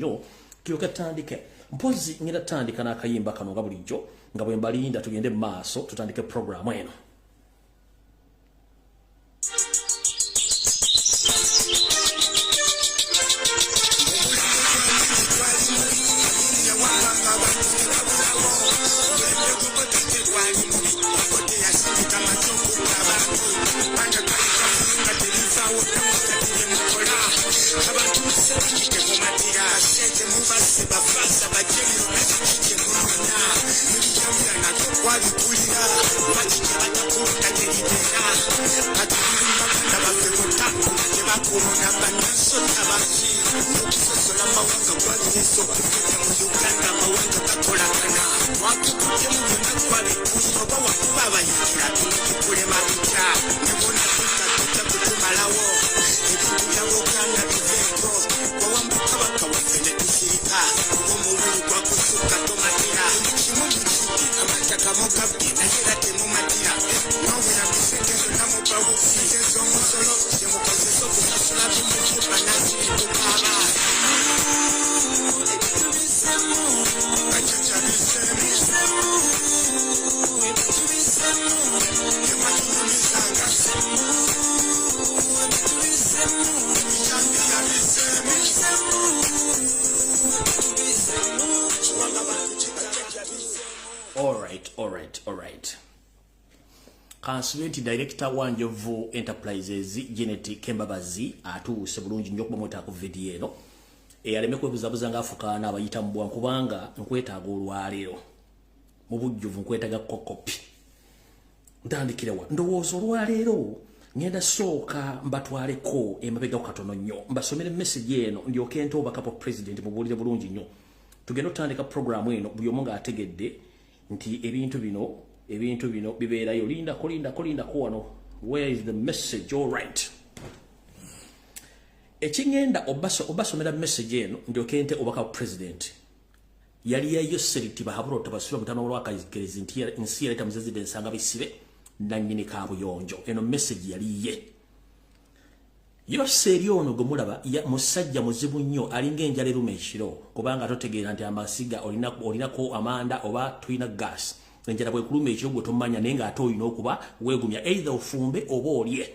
nnyo, tulyoke tutandike. Mpozi ngenda tutandika n'akayimba kano nga bulijjo, nga bwe mbalinda tugende mu maaso tutandike programu eno. Alright. Kansubenti director wa Njovu Enterprises Janet Kembabazi atuuse bulungi nnyo okuba mwetaaga ku video eno. Aleme kwebuzabuza ng'afukaana abayita mu bwangu kubanga nkwetaaga olwaleero. Mu bujjuvu nkwetaaga kokopi. Ntandikira wa? Ndowooza olwaleero ngenda sooka mbatwaleko emabega katono nnyo. Mbasomere message eno ndyoke nte obubaka bwa president mubuulire bulungi nnyo. Tugenda otandika programu eno buli omu ng'ategedde nti ebintu bino bibeerayo. Lindako, lindako, lindako wano. Where is the message? All right, ekingenda obasomera message eno ndyoke nte obubaka bwa president. Yali yayo Seriti Bahaburo Tabasula mutano olwakagerezi nti nsi yaleeta muzezidde ensanga bisibe nannyini kabuyonjo. Eno message yali ye Yoseeri ono gwe mulaba musajja muzibu nnyo, alinga enjala eruma ekiro, kubanga totegeera nti amasiga olinako amanda oba tulina gas. Enjala bwekuluma ekiro gwe tomanya, naye ng'ate olina okuba weegumya, either ofumbe oba olye.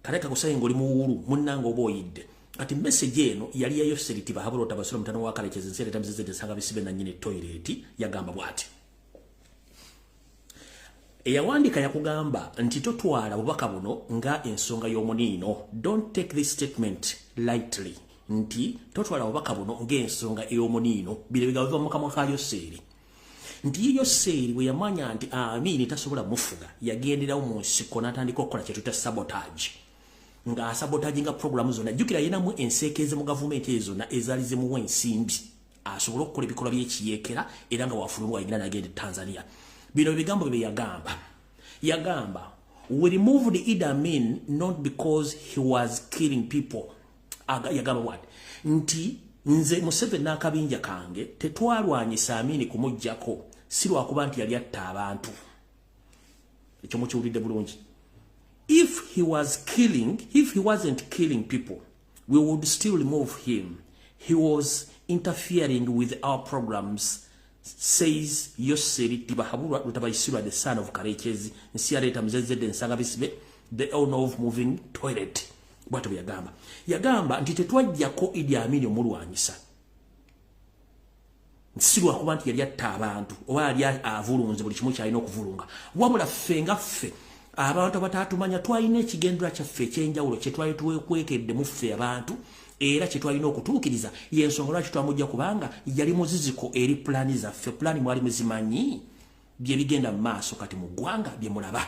Kale kakusaye ng'oli muwuulu munnanga oba oyidde. Kati message eno yali ya Yoseeri Tibahabula Tabasula mutano wa Kalekezi nsi ereeta muzezedde ensanga bisibe nannyini toilet. Yagamba bw'ati, eyawandiika yakugamba nti totwala bubaka buno nga ensonga y'omuniino. Don't take this statement lightly, nti totwala bubaka buno ng'ensonga ey'omuniino. Bino bigambo biva mu kamwa ka Yoseeri, nti ye Yoseeri bwe yamanya nti Amiini tasobola mufuga, yagenderawo mu nsiko n'atandika okukola kye tuyita sabotage, ng'asabotaginga programu zonna. Jjukira yenamu enseekeeze mu gavumenti ezo zonna ezaali zimuwa ensimbi asobole okukola ebikolwa by'ekiyeekera, era nga wafuluma wayingira n'agenda e Tanzania. Bino ebigambo bye yagamba. Yagamba, "We removed Idi Amin not because he was killing people." Yagamba what? Nti nze Museveni n'akabinja kange tetwalwanyisa Amini kumuggyako si lwakuba nti yali atta abantu. Ekyo mukiwulidde bulungi. If he was killing, if he wasn't killing people, we would still remove him. He was interfering with our programs, says Yoseri Tibahabura Rutabaisirwa, the son of Karekezi Nsiareta Mzezede Nsanga Bisibe, the owner of moving toilet. Bwatyo bwe yagamba. Yagamba nti tetwajjako Idi Amin omulwanyisa si lwakuba nti yali atta abantu oba yali avulunze buli kimu kyalina okuvulunga, wabula ffe nga ffe abantu abataatumanya twalina ekigendera kyaffe ekyenjawulo kye twali twekwekedde mu ffe abantu era kye twalina okutuukiriza. Yensonga lwaki twamujja, kubanga yali muziziko eri pulaani zaffe. Pulaani mwali muzimanyi, bye bigenda mu maaso kati mu ggwanga bye mulaba.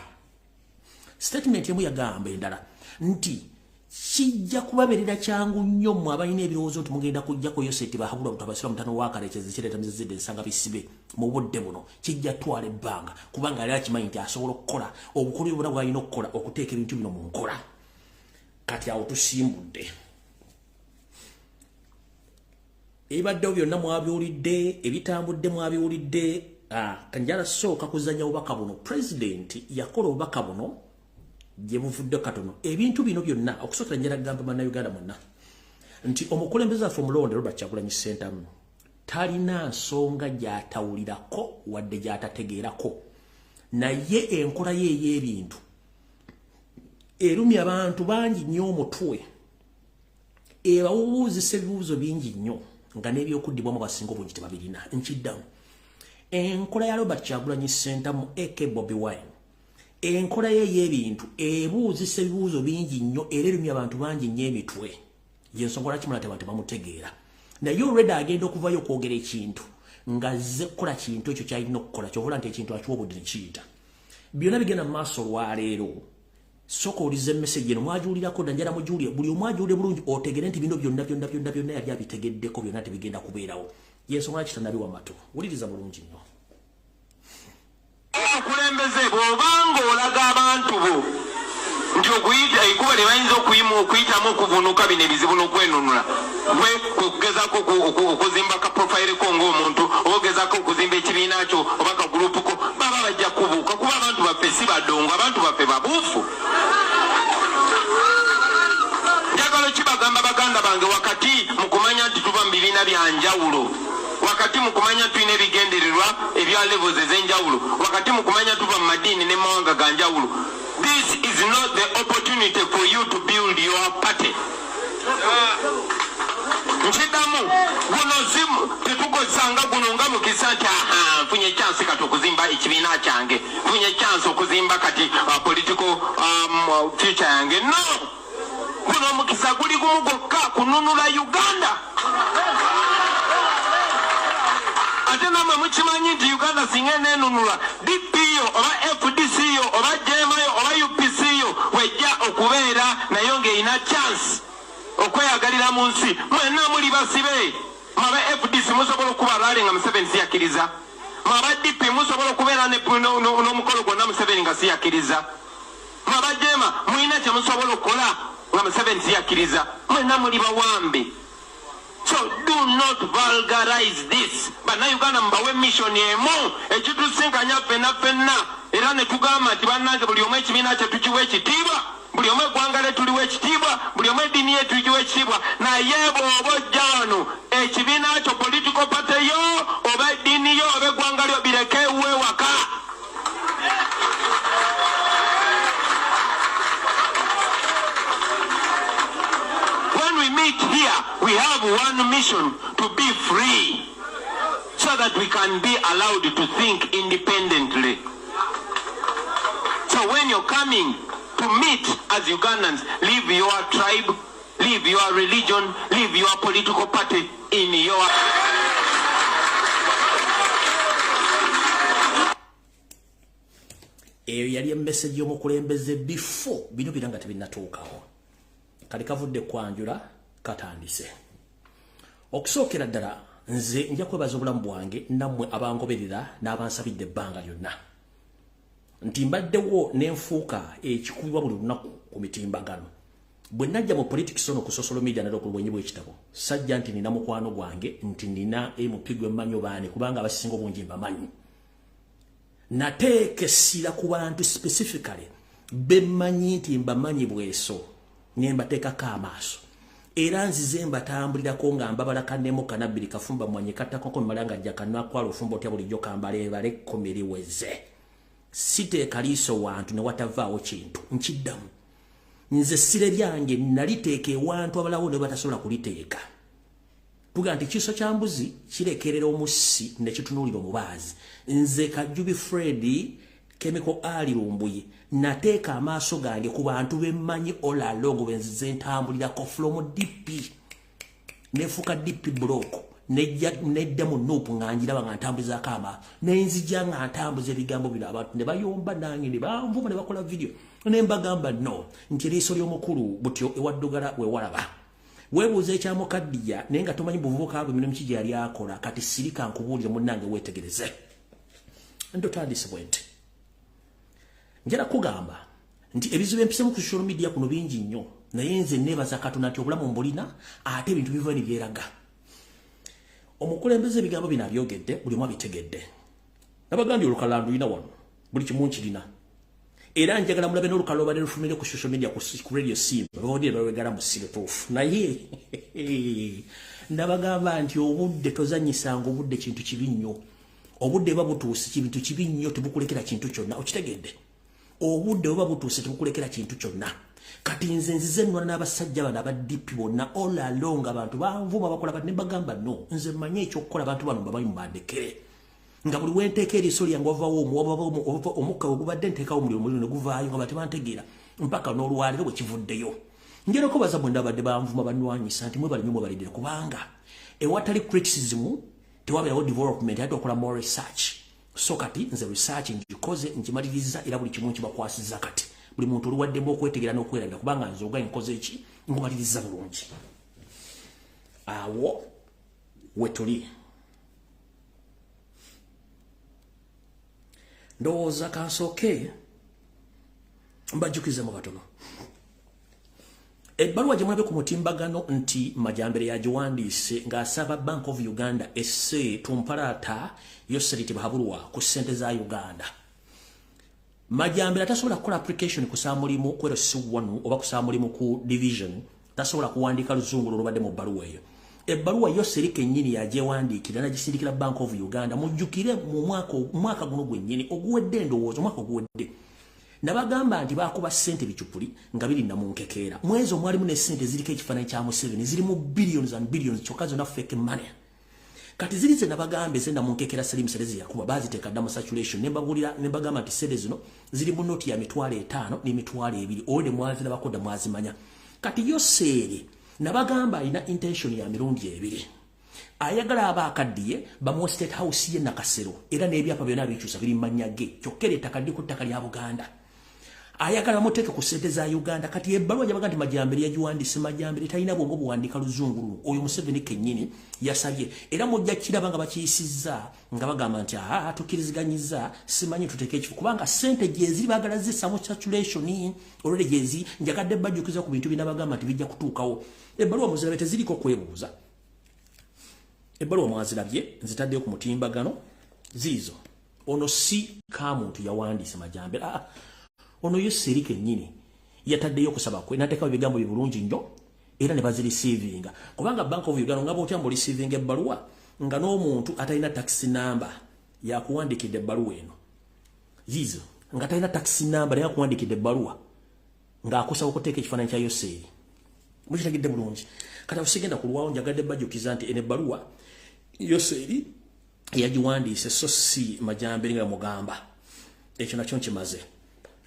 Statement emu yagamba endala nti kijja kubabeerera kyangu nnyo mmwe abalina ebirowoozo nti mugenda kujjako Yoseti Bahabula Butabasira mutano wa Kalekezi kireeta muzizidde ensanga bisibe mu budde buno. Kijja twala ebbanga, kubanga yali akimanyi nti asobola okukola obukulu bwona bw'alina okukola okuteeka ebintu bino mu nkola. Kati awo tusimbudde, ebibaddewo byonna mwabiwulidde, ebitambudde mwabiwulidde. Kanjala sooka kuzanya bubaka buno. Pulezidenti yakola obubaka buno gye buvudde katono. Ebintu bino byonna okusookera njala kugamba bannayuganda mwenna Nti omukulembeze waffe omulonde Robert Kyagulanyi Ssentamu talina nsonga gy'atawulirako wadde gy'atategeerako, naye enkola ye ey'ebintu erumya abantu bangi nnyo omutwe, ebawubuuzisa ebibuuzo bingi nnyo nga n'ebyokuddibwamu basinga obungi tebabirina. Nkiddamu, enkola ya Robert Kyagulanyi Ssentamu aka Bobi Wine, enkola ye ey'ebintu ebuuzisa ebibuuzo bingi nnyo era erumya abantu bangi nnyo emitwe. Yensonga lwaki mulaba abantu bamutegeera, naye already agenda okuvayo okwogera ekintu ng'azze kukola kintu ekyo kyalina okukola. Kyovula nti ekintu akiwa obudde ne kiyita. Byonna bigenda mu maaso olwaleero. Sooka owulirize message eno, mwagiwulirako dda, njala mugiwulire, buli omu agiwulire bulungi, otegere nti bino byonna byonna byonna byonna yali abitegeddeko, byonna tebigenda kubeerawo. Yensonga lwaki tannabiwa matu. Wuliriza bulungi nnyo. Omukulembeze bw'obanga olaga abantu bo nti okuyita ekkubo lye bayinza okuyitamu okuvunuka bino ebizibu n'okwenunula, gwe kwe kugezaako okuzimba ka profile ko ng'omuntu, oba ogezaako okuzimba ekibiina kyo oba ka group ko, baba bajja kubuuka, kuba abantu baffe si badongo, abantu baffe babuufu. Njagala okibagamba, baganda bange, wakati mu kumanya nti tuva mu bibiina bya njawulo, wakati mu kumanya tulina ebigendererwa ebya levels ez'enjawulo, wakati mu kumanya tuva mu madiini ne mawanga ga njawulo, this is not the opportunity for you to build your party. Nkiddamu, guno si tetukozesanga guno nga mukisa nti aha, nfunye chance kati okuzimba ekibiina kyange, nfunye chance okuzimba kati political future yange. No, guno omukisa guli gumu gwokka, kununula Uganda. Ate nammwe mukimanyi nti Uganda singa eneenunulwa, DP yo oba FDC yo oba JEEMA yo oba UPC yo wejja okubeera nayo ng'erina chance okweyagalira mu nsi, mwenna muli basibe. Mwaba FDC musobola okuba rally nga Museveni siyakkiriza, mwaba DP musobola okubeera n'omukolo gwonna Museveni nga siyakkiriza, mwaba JEEMA mulina kye musobola okukola nga Museveni siyakkiriza. Mwenna muli bawambe. So do not vulgarize this. Bannayuganda, mubawe mission emu ekitusinkanya ffenna ffenna, era ne tugamba nti bannange, buli omu ekibiina kye tukiwa ekitiibwa, buli omu eggwanga lye tuliwa ekitiibwa, buli omu eddiini ye tugiwa ekitiibwa, naye bw'oba ojja wano, ekibiina kyo, political party yo, oba eddiini yo oba eggwanga lyo, bireke ewuwe waka. When we meet here, we have one mission: to be free so that we can be allowed to think independently. So when you're coming to meet as Ugandans, leave your tribe, leave your religion, leave your political party in your Eyo yali emessage y'omukulembeze before bino bira nga tebinnatuukawo. Kali kavudde kwanjula, katandise. Okusookera ddala, nze nja kwebaza obulamu bwange nammwe abangoberera n'abansabidde ebbanga lyonna nti mbaddewo n'enfuuka ekikubibwa buli lunaku ku mitimbagano. Bwe najja mu politics ono ku social media nalwo ku bwenyi bw'ekitabo, sajja nti nina mukwano gwange, nti nina MP gwe mmanyi obaani, kubanga abasinga obungi mbamanyi. Nateeka essira ku bantu specifically bemmanyi nti mbamanyi bweso, ne mbateekako amaaso, era nzize mbatambulirako nga mbabala kanemu kanabbiri kafumba mwanye kattakoko mmala nga jja kanakwala ofumba otya bulijjo kambaleebale ekkumi liweze. Siteeka liiso wantu ne watavaawo kintu. Nkiddamu, nze essira lyange naliteeka ewantu abalawo ne batasobola kuliteeka. Tuga nti kiso kya mbuzi kirekerera omussi ne kitunuulira omubaazi. Nze Kajubi Fred Chemical Ali Lumbuye nateeka amaaso gange ku bantu bemmanyi all along, benzize ntambulirako from DP, nefuuka DP block, nedda mu NUP nga njiraba nga ntambuzaako amaaso, nenzija nga ntambuza ebigambo bino, abantu ne bayomba nange ne banvuma ne bakola video, ne mbagamba no nti eriiso ly'omukulu butyo ewaddugala wewalaba. Weebuuza ekyamukaddiya naye nga tomanyi buvubuka bwe mirimu ki gye yali akola. Kati sirika nkubuulire, munnange, weetegereze. Ntotandise bwe nti njala kugamba nti ebizibu empisemu ku social media kuno bingi nnyo, naye nze neebaza Katonda nti obulamu mbulina, ate ebintu biva ne byeraga. Omukulembeze ebigambo bino abyogedde, buli omu abitegedde. Nabagambye olukalala ndulina wano, buli kimu nkirina, era njagala mulabe n'olukalo obadde lufumire ku social media, ku radio Simba, babadde balwegala mu sirutuufu, naye Nabagamba nti obudde tozanyisanga obudde, kintu kibi nnyo. Obudde buba butuuse, kintu kibi nnyo, tebukulekera kintu kyonna. Okitegedde? Obudde buba butuuse, tebukulekera kintu kyonna. Kati nze nzize nnwana n'abasajja bano aba DP bonna all along. Abantu banvuma, bakola bati, ne bagamba no, nze mmanyi ekyokukola. Abantu bano mbamanyi, mubandekere. Nga buli wenteeka eriiso lyange wavawo omukka ogubadde nteekawo omuliro, omuliro ne guvaayo, nga batebantegeera mpaka n'olwaleero bwe kivuddeyo. Njera okubaza mwenna abadde banvuma, banwanyisa, nti mwebali nnyo, mwebalidde, kubanga ewatali criticism tewabeerawo development. Ate okola more research. So kati nze research ngikoze, nkimaliriza, era buli kimu nkibakwasiza. Kati buli muntu oliwaddemu okwetegera n'okwerabira, kubanga nze ogaye nkoze eki, nkumaliriza bulungi. Awo wetuli. Ndowooza kansooke mbajjukize mu katono ebbaluwa gye mulabe ku mutimbagano nti Majambere yagiwandiise ng'asaba Bank of Uganda esse tumpalaata Yoseri Tibuhaburwa ku ssente za Uganda. Majambere atasobola kukola application kusaba mulimu ku LC1 oba kusaba mulimu ku division, tasobola kuwandiika luzungu lulubadde mu bbaluwa eyo. Ebbaluwa Yoseri kennyini yagyewandiikira nagisindikira Bank of Uganda. Mujjukire mu mwaka guno gwennyini oguwedde, endowooza omwaka oguwedde, nabagamba nti bakuba ssente bicupuli nga biri namunkekeera. Mwezi omwalimu ne ssente ziriko ekifaananyi kya Museveni, zirimu billions and billions, kyokka zonna fake money. Kati ziri ze nabagamba eze namunkekeera Salim Saleh yakuba, baziteeka dda mu circulation. Ne mbabulira ne mbagamba nti ssente zino ziri mu noti ya 50,000 n'emitwalo 20. Oyo ne mwazirabako dda, mwazimanya. Kati Yoseeri nabagamba alina intention ya mirundi ebiri. Ayagala aba akaddiye bamuwa State House ye Nakasero, era n'ebyapa byonna bikyusa biri mu mannya ge, kyokka era ettaka liri ku ttaka lya Buganda. Ayagala bamuteeke ku ssente za Uganda. Kati ebbaluwa gyabaga nti Majambere yagiwandiise, Majambere talina bwongo buwandiika luzungu luno. Oyo Museveni kennyini yasabye, era mujja kiraba nga bakiyisizza nga bagamba nti aa, tukkiriziganyiza, simanyi tuteeke ekifo, kubanga ssente gyeziri baagala zissa mu circulation olwere gyezi. Njagadde bajjukiza ku bintu binabagamba nti bijja kutuukawo. Ebbaluwa muzirabe, teziriko kwebuuza. Ebbaluwa mwazirabye, nzitaddeyo ku mutimbagano, ziizo. Ono si kamuntu yawandiise Majambere, aa, ono yo seri kennyini yataddeyo okusaba kwe, n'ateekawo ebigambo bye bulungi nnyo, era ne bazireceivinga, kubanga Bank of Uganda nga bwotya mbureceivinga ebbaluwa nga n'omuntu atalina tax number yakuwandikidde ebbaluwa eno. Ziizo, nga talina tax number naye akuwandikidde ebbaluwa ng'akusaba okuteeka ekifaananyi kya Yoseeri. Mukitegedde bulungi? Kati awo sigenda kulwawo. Njagadde bajjukiza nti eno ebbaluwa Yoseeri yagiwandiise, so si Majambere nga mugamba. Ekyo nakyo nkimaze.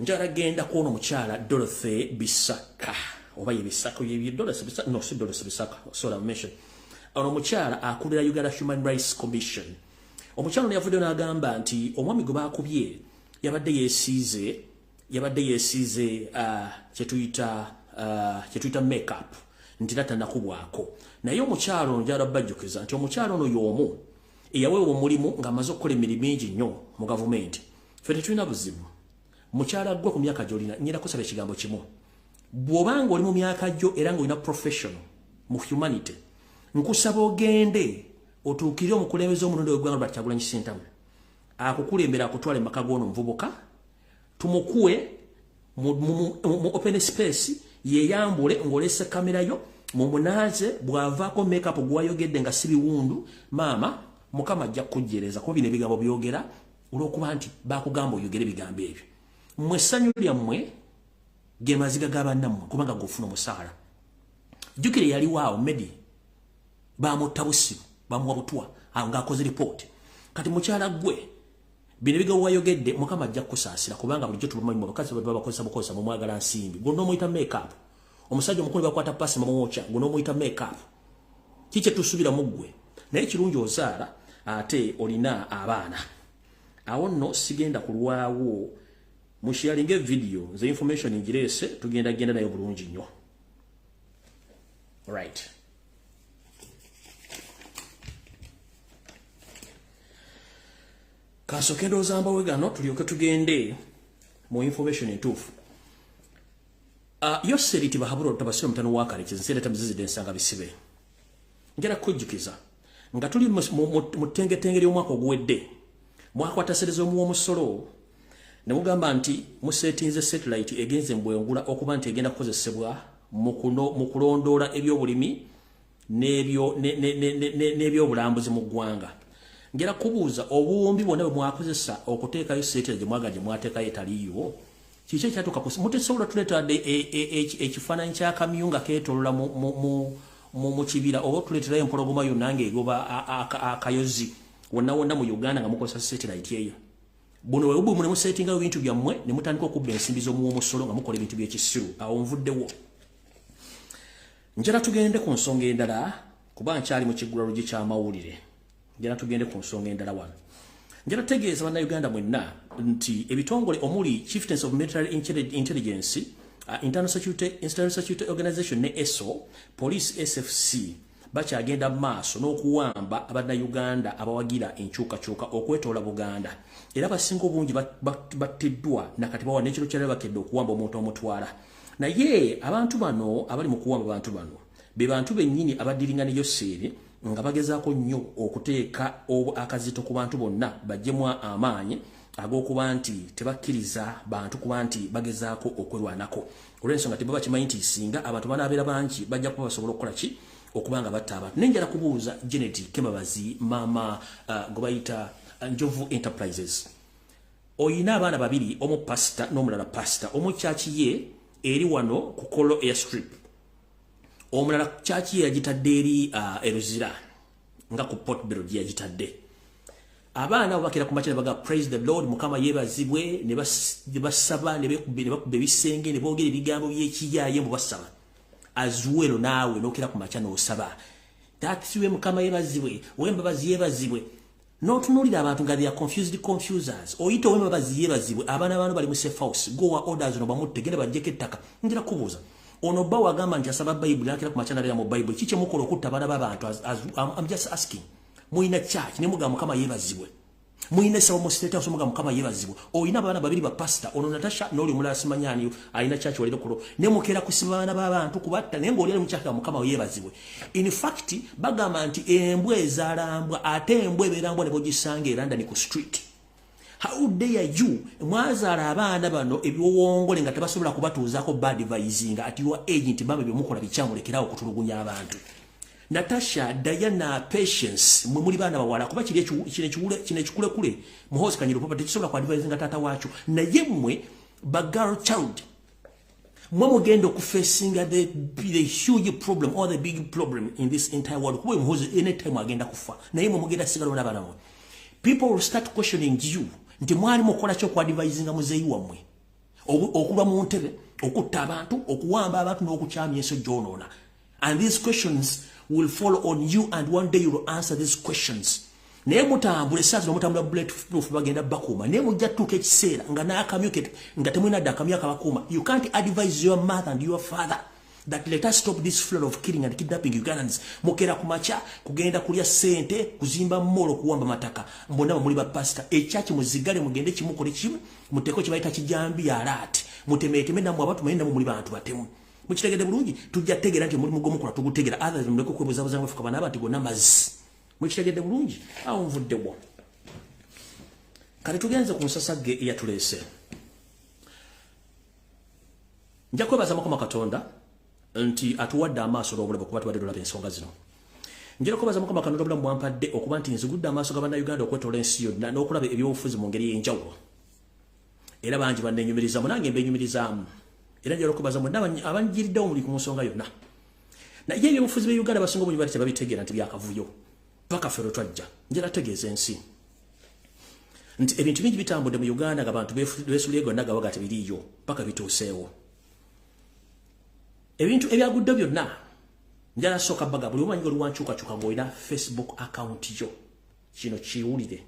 Njala genda kuona omukyala Dorothy Bisaka, oba ye Bisaka, ye Dorothy Bisaka, no, si Dorothy Bisaka, sorry, I mentioned. Ono omukyala akulira Uganda Human Rights Commission. Omukyala ono yavuddeyo n'agamba nti omwami gwe baakubye yabadde yeesiize kyetuyita makeup, nti tatanakubwako. Naye omukyala ono, njala bajjukiza nti omukyala ono y'omu eyaweebwa omulimu ng'amaze okukola emirimu mingi nnyo mu gavumenti. Ffe tetulina buzibu. Mukyala gwe, ku myaka gy'olina, nyina kusaba ekigambo kimu. Bw'obanga oli mu myaka gyo era ng'olina professional mu humanity, nkusaba ogende otuukirire omukulembeze omulonde w'eggwanga Robert Kyagulanyi Ssentamu, akukulembera, akutwale mu maka g'ono omuvubuka, tumukuwe mu open space, yeyambule ng'olese kamera yo, mumunaaze. Bw'avaako makeup gwayogedde nga si biwundu, maama, Mukama ajja kukujjereza, kuba bino ebigambo byogera olw'okuba nti bakugamba oyogere ebigambo ebyo. Mmwe essanyu lyammwe ge maziga g'abannammwe, kubanga gofuna omusaala. Jjukire yaliwo awo Medi bamutta busibu, bamuwa butwa ng'akoze ripooti. Kati mukyala ggwe, bino ebigambo wayogedde, Mukama ajja kukusaasira, kubanga bulijjo tubamanyi abakazi babakozesa bukozesa, mumwagala nsimbi. Gwe n'omuyita makeup, omusajja omukulu bakwata pasi bamwokya, gwe n'omuyita makeup. Kiki kyetusuubira mu ggwe? Naye kirungi ozaala ate olina abaana. Awo nno sigenda kulwawo. Musharinga evidiyo, nze information ngireese, tugenda genda nayo bulungi nnyo. Right, kasooke ndowooza mbawe gano, tulyoke tugende mu information entuufu. Yoseri Tibuhaburwa Tabasira mutano wa Kalekezi, nseera tamuzizidde ensanga bisibe. Njala kujjukiza nga tuli mu ttengetenge ly'omwaka oguwedde, mwakwata sente z'omuwa omusolo ne mugamba nti musetinze satellite egenze mu bwengula okuba nti egenda kukozesebwa mu kulondoola ebyobulimi. n'ebyobulambuzi mu ggwanga. Ngera kubuuza obuwumbi bwonna bwe mwakozesa okuteekayo seetera gye mwaga gye mwateekayo etaliiwo, kiki ekyatuuka ku mutesobola tuleeta ekifaananyi ky'akamyu nga keetoolola mu kibira, oba tuleeterayo empologoma yonna ng'egoba akayozi wonna wonna mu Uganda nga mukozesa satellite eyo? Buno bwe bubu ne musetingayo ebintu byammwe ne mutandika okubba ensimbi z'omuwomusolo nga mukola ebintu by'ekisiru. Awo nvuddewo. Njala tugende ku nsonga endala, kuba nkyali mu kiggulalogi ky'amawulire. Njala tugende ku nsonga endala wano. Njala tegeeza Bannayuganda mwenna nti ebitongole omuli Chieftains of Military Intelligence, Internal Security Organization ne ESO, Police, SFC bakyagenda maaso n'okuwamba Abannayuganda abawagira enkyukakyuka okwetoola Buganda, era abasinga obungi battiddwa nakati bawa n'ekiro kyali bakedde okuwamba omuntu omutwala. Naye abantu bano abali mu kuwamba abantu bano be bantu bennyini abaddiringa ne Yoseeri, nga bagezaako nnyo okuteeka akazito ku bantu bonna baggyemu amaanyi ag'okuba nti tebakkiriza bantu kuba nti bagezaako okwerwanako, olw'ensonga tebaba bakimanyi nti singa abantu banaabeera bangi bajja kuba basobola okukola ki? Okuba nga batta abantu. Naye njala kubuuza Janet Kembabazi, maama gwe bayita Njovu Enterprises, oyina abaana babiri, omu pasita n'omulala pasita. Omu church ye eri wano ku Kolo Airstrip, omulala church ye yagitadde eri Eruzira nga ku Port Bell gye yagitadde. Abaana abo bakera ku makya ne baga, "Praise the Lord, Mukama yeebazibwe," ne basaba, ne bakuba ebisenge, ne boogera ebigambo by'ekiyaaye mbu basaba. As well naawe n'okera ku makya n'osaba, "Taksiwe, Mukama yeebazibwe, Owembabazi yeebazibwe," n'otunuulira abantu nga they are confused confusers. Oyita Owembabazi yeebazibwe, abaana bano bali mu safe house, gowa orders no bamutte, genda baggyeko ettaka. Njira kubuuza, ono bba wagamba nti asaba Bayibuli, nakera ku makya n'abeera mu Bayibuli, ki kyemukola okutta abaana b'abantu? I'm just asking. Muyina church ne mugamba, "Mukama yeebazibwe," muyina essabo mu State House, mugamba, "Mukama yeebazibwe." Oyina abaana babiri ba pasita, ono Natasha n'oli omulala simanyani alina church waliro kulo, ne mukera kusiba abaana b'abantu kubatta, naye ng'oli ali mu church, "Mukama yeebazibwe." In fact bagamba nti embwa ezaala mbwa, ate embwa ebeera mbwa ne bw'ogisanga e London ku street. How dare you? Mwazaala abaana bano ebiwongole nga tebasobola kubatuuzaako badvisinga at your age nti mama, byemukola bikyamulekerawo okutulugunya abantu. Natasha, Diana, Patience, mwe muli baana bawala, kuba kiri kino ekikulekule Muhoozi Kanyiro papa tekisobola kuadvisinga taata waakyo. Naye mmwe ba girl child, mwe mugenda okufacinga the huge problem or the big problem in this entire world, kuba Muhoozi anytime agenda kufa, naye mwe mugenda sigala n'abaana mmwe. People will start questioning you nti mwali mukola ki okuadvisinga muzeeyi wammwe okulwa mu ntebe, okutta abantu, okuwamba abantu n'okukyamya ensi gyonoona? And these questions will follow on you, and one day you will answer these questions. Naye mutambule saa zino mutambula bullet proof, bagenda bakuuma, naye mujja tutuuka ekiseera nga n'akamyu nga temulina dde akamyu akabakuuma. You can't advise your mother and your father that let us stop this flood of killing and kidnapping Ugandans. Mukera ku makya kugenda kulya ssente, kuzimba mall, okuwamba mataka. Mbonna muli ba pastor, ekyaki muzigale, mugende kimukole kimu, muteeko kye bayita kijambi alaati, mutemeeteme nammwe abantu mwenna muli bantu batemu. Mukitegedde bulungi? Tujja tegeera nti omulimu gw'omukola tugutegeera, others muleke okwebuzabuza nga fuka bana abantu gonna mazzi. Mukitegedde bulungi? Awo nvuddewo. Kati tugenze ku nsasagge eyatuleese. Nja kwebaza Mukama Katonda nti atuwadde amaaso n'obulamu, kuba tubadde tulaba ensonga zino. Njera kwebaza Mukama Katonda obulamu bwampadde okuba nti nzigudde amaaso g'Abannayuganda okwetoola ensi yonna n'okulaba ebyobufuzi mu ngeri ey'enjawulo, era bangi bannenyumirizaamu, nange mbenyumirizaamu. Era njala okwebaza mwenna abanjiriddewo muli ku nsonga yonna. Naye ebyobufuzi b'e Uganda basinga obungi bali tebabitegeera nti byakavuyo paka ffe lwe twajja. Njala tegeeza ensi nti ebintu bingi bitambudde mu Uganda nga bantu beesulye gonna gabaga tebiriiyo paka bituuseewo. Ebintu ebyagudde byonna, njala sooka baga buli omanyi oli wankyukakyuka ng'olina Facebook account yo, kino kiwulire.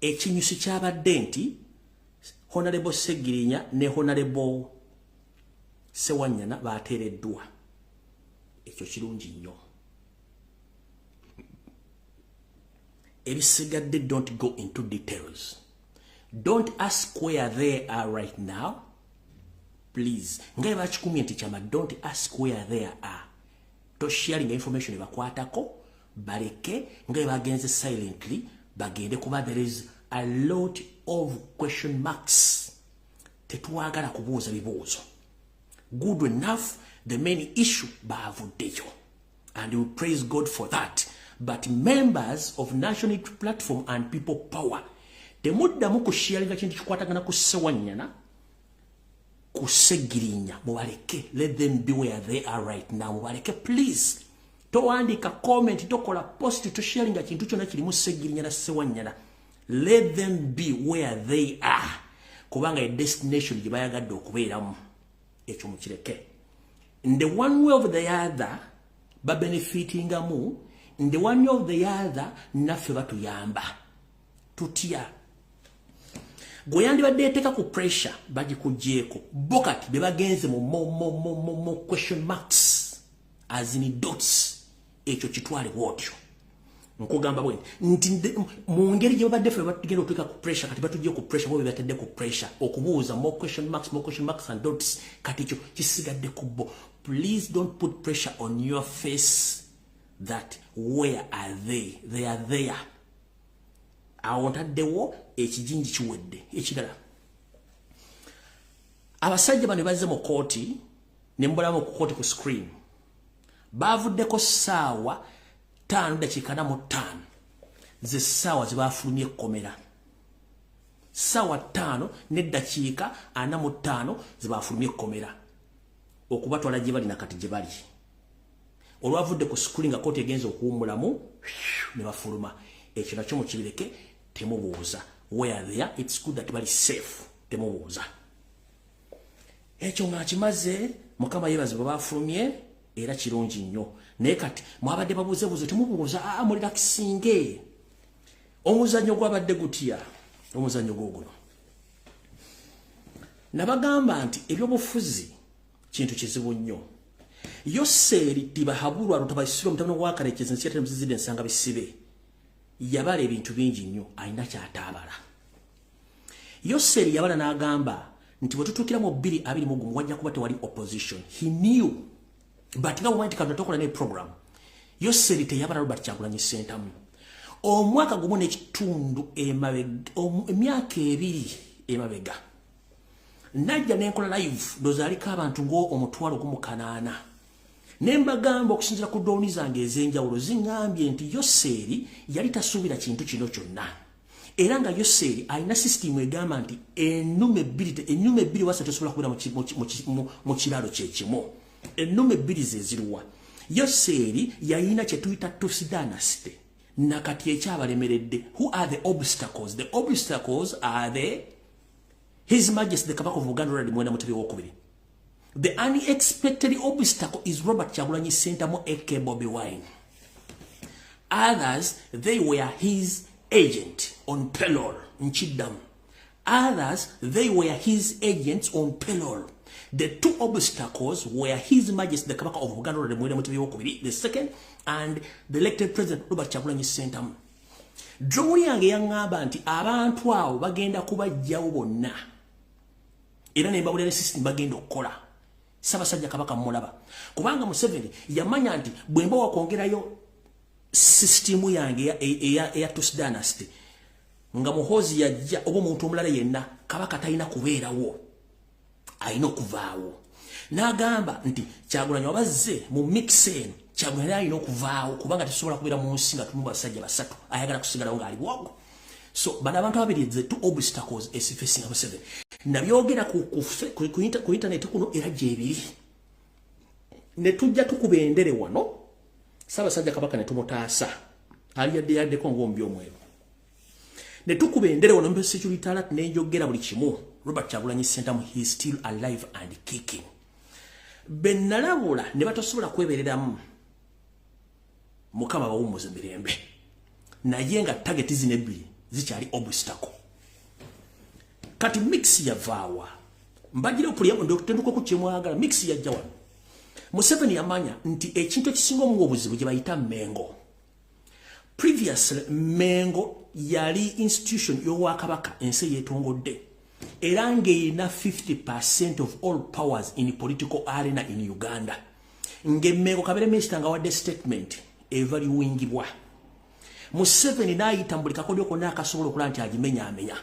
Ekinyusi kyabadde nti Honorable Segirinya ne Honorable Sewanyana bateereddwa. Ekyo kirungi nnyo. Ebisigadde, don't go into details, don't ask where they are right now, please. Nga bakikumye nti kyama, don't ask where they are. To sharing information ebakwatako, baleke nga bagenze silently bagende, kuba there is a lot of question marks. Tetwagala kubuuza bibuuzo. Good enough. The main issue, baavuddeyo, and we praise God for that. But members of National Platform and People Power, temuddamu kusharinga kintu kikwatagana ku Sewanyana, ku Segirinya. Mubaleke, let them be where they are right now. Mubaleke, please. Towandiika comment, tokola post, tosharinga kintu kyonna kirimu Segirinya na Sewanyana. Let them be where they are, kubanga e destination gye bayagadde okubeeramu. Ekyo mukireke. In the one way of the other babenefitingamu, in the one way of the other naffe batuyamba. Tutya gwe yandibadde eteeka ku pressure bagikuggyeeko bo? Kati be bagenze mu mo question marks as in dots. Ekyo kitwale bwotyo. Nkugamba bwe nti mu ngeri gye babadde ffe batugenda otuteeka ku pressure, kati batujje ku pressure, bo be batadde ku pressure okubuuza more question marks, more question marks and dots. Kati ekyo kisigadde ku bo. Please don't put pressure on your face that where are they. They are there. Awo ntaddewo ekijinji kiwedde. Ekirala, abasajja bano bazze mu kooti ne mbulamu ku kooti ku screen. Bavuddeko ssaawa 5:45, ze ssaawa ze bafulumye ekkomera. Ssaawa 5:45 ze bafulumye ekkomera okubatwala gye bali. Nakati gye bali, olwavudde ku screen nga kooti egenza okuwummulamu ne bafuluma. Ekyo nakyo mukibireke, temubuuza where they are. It's good that bali safe, temubuuza. Ekyo nga kimaze, Mukama yebaze bwe bafulumye, era kirungi nnyo. Naye kati mwabadde babuuzebuuze, temubuuza. Aa, mulirakisinge. Omuzannyo gwabadde gutya? Omuzannyo gwoguno, nabagamba nti ebyobufuzi kintu kizibu nnyo. Yoseeri Tibahabulwa Rutabaisirwa, mutabani wa Karekezi, nsi yatera ensanga bisibe, yabala ebintu bingi nnyo, alina kyataabala. Yoseeri yabala n'agamba nti bwe tutuukira mu 2021 wajja kuba tewali opposition. He knew, but nga bwomanyi nti Katonda tokola ne program. Yoseeri teyabala Robert Kyagulanyi Ssentamu omwaka gumu n'ekitundu emabega, emyaka 2 emabega. Najja nenkola live, ndowooza aliko abantu ng'o 18,000, ne mbagamba okusinziira ku drone zange ez'enjawulo ziŋŋambye nti Yoseeri yali tasuubira kintu kino kyonna, era nga Yoseeri alina sisitimu egamba nti ennume ebbiri, ennume ebbiri wasa tosobola kubeera mu kiraalo kyekimu. Ennume ebbiri ze ziruwa? Yoseeri yalina kye tuyita Tutsi dynasty. Nakati ekyabalemeredde, who are the obstacles? The obstacles are the His Majesty the Kabaka of Buganda, Ronald Muwenda Mutebi Wokubiri. The unexpected obstacle is Robert Kyagulanyi Ssentamu, aka Bobi Wine. Others, they were his agent on payroll. Nkiddamu, others, they were his agents on payroll. The two obstacles were His Majesty the Kabaka of Buganda, Ronald Muwenda Mutebi Wokubiri the second, and the elected president, Robert Kyagulanyi Ssentamu. Drone yange yaŋŋamba nti abantu abo bagenda kubajjawo bonna, era ne mbabulira ne system bagenda okukola. Ssaabasajja Kabaka mulaba, kubanga Museveni yamanya nti bwe mba wakwongerayo sisitimu yange eya Tutsi dynasty, nga Muhoozi yajja oba omuntu omulala yenna, Kabaka talina kubeerawo, alina okuvaawo. N'agamba nti Kyagulanyi wabazze mu mix eno, Kyagulanyi alina okuvaawo, kubanga tesobola kubeera mu nsi nga tumu basajja basatu, ayagala kusigalawo ng'ali bwogo. So bano abantu babiri, the two obstacles facing Museveni, nabyogera ku internet kuno, era gyebiri. Ne tujja tukuba endere wano, Ssaabasajja Kabaka ne tumutaasa, ali yadde yaddeko ng'ombi omweru. Ne tukuba endere wano mbe security alert, nenjogera buli kimu. Robert Kyagulanyi Ssentamu, he is still alive and kicking. Be nalabula ne batasobola kwebereramu, Mukama bawummuze mirembe. Naye nga target zino ebbiri zikyali obstacle. Kati mix yavaawa? Mbagira okulya ku kyemwagala. Mix yajja wano. Museveni yamanya nti ekintu ekisinga omuwa obuzibu gye bayita Mengo. Previously Mengo yali institution y'obwakabaka, ensi yeetongodde, era ng'erina 50% of all powers in political arena in Uganda. Ng'emmengo kabere minisita nga wadde statement evaluingibwa. Museveni n'ayita mu buli kakodyo konna akasobola okulaba nti agimenyaamenya,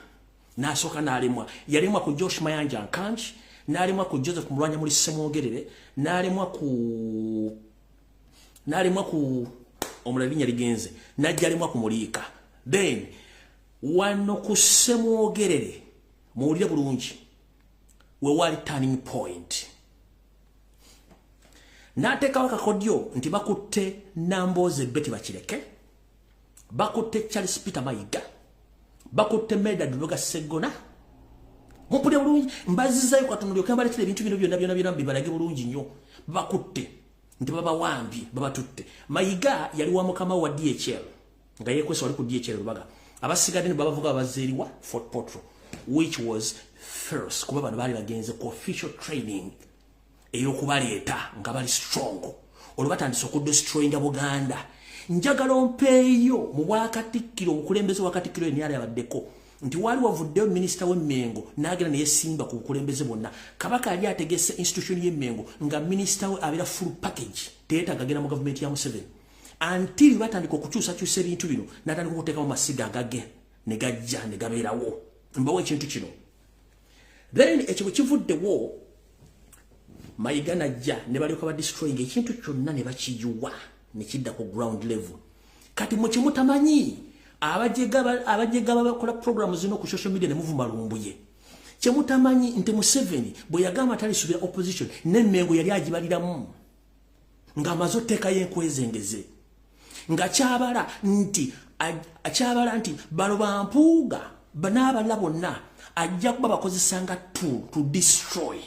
n'asooka n'alemwa. Yalemwa ku Josh Mayanja Nkangi, N'alemwa ku Joseph Mulwanya muli Ssemwogerere, n'alemwa ku omulala linnya ligenze, najja alemwa ku Muliika. Then wano ku Ssemwogerere, muwulire bulungi, we wali turning point. N'ateekawo akakodyo nti bakutte Nambooze Betty Bakireke, bakutte Charles Peter Mayiga, bakutte Medard Lubega Seggona. Mumpulire bulungi, mbazizayo katono lyoke mbaleetera ebintu bino byonna byonna byonna bibalage bulungi nnyo. Bakutte nti babawambye, babatutte. Mayiga yali wa mukama wa DHL nga yekwesa wali ku DHL Lubaga. Abasigadde ne babavuga babazeeriwa Fort Portal, which was first, kuba bano baali bagenze ku official training ey'okubaleeta nga bali strong. Olwo batandise okudestroyinga Buganda. Njagala ompeeyo mu bwakatikkiro, obukulembeze bwa Katikkiro eni abaddeko nti waali wavuddeyo minisita w'Emmengo n'agenda neyesimba ku bukulembeze bwonna. Kabaka yali ategese institution y'Emmengo nga minisita we abeera full package, teyeetaaga agenda mu gavumenti ya Museveni, until batandika okukyusakyusa ebintu bino, n'atandika okuteekamu masiga agage ne gajja ne gabeerawo. Mbawo ekintu kino. Then ekyo bwe kivuddewo, Mayiga najja ne balyoka badestroying ekintu kyonna ne bakiyuwa ne kidda ku ground level. Kati mwe kyemutamanyi, abajega bakola program zino ku social media ne muvuma Lumbuye, kyemutamanyi nti Museveni bwe yagamba talisuubira opposition, n'Emmengo yali agibaliramu ng'amaze oteekayo enkwezengeze, nga kyabala nti balo bampuuga n'abalala bonna ajja kuba bakozesanga tool to destroy,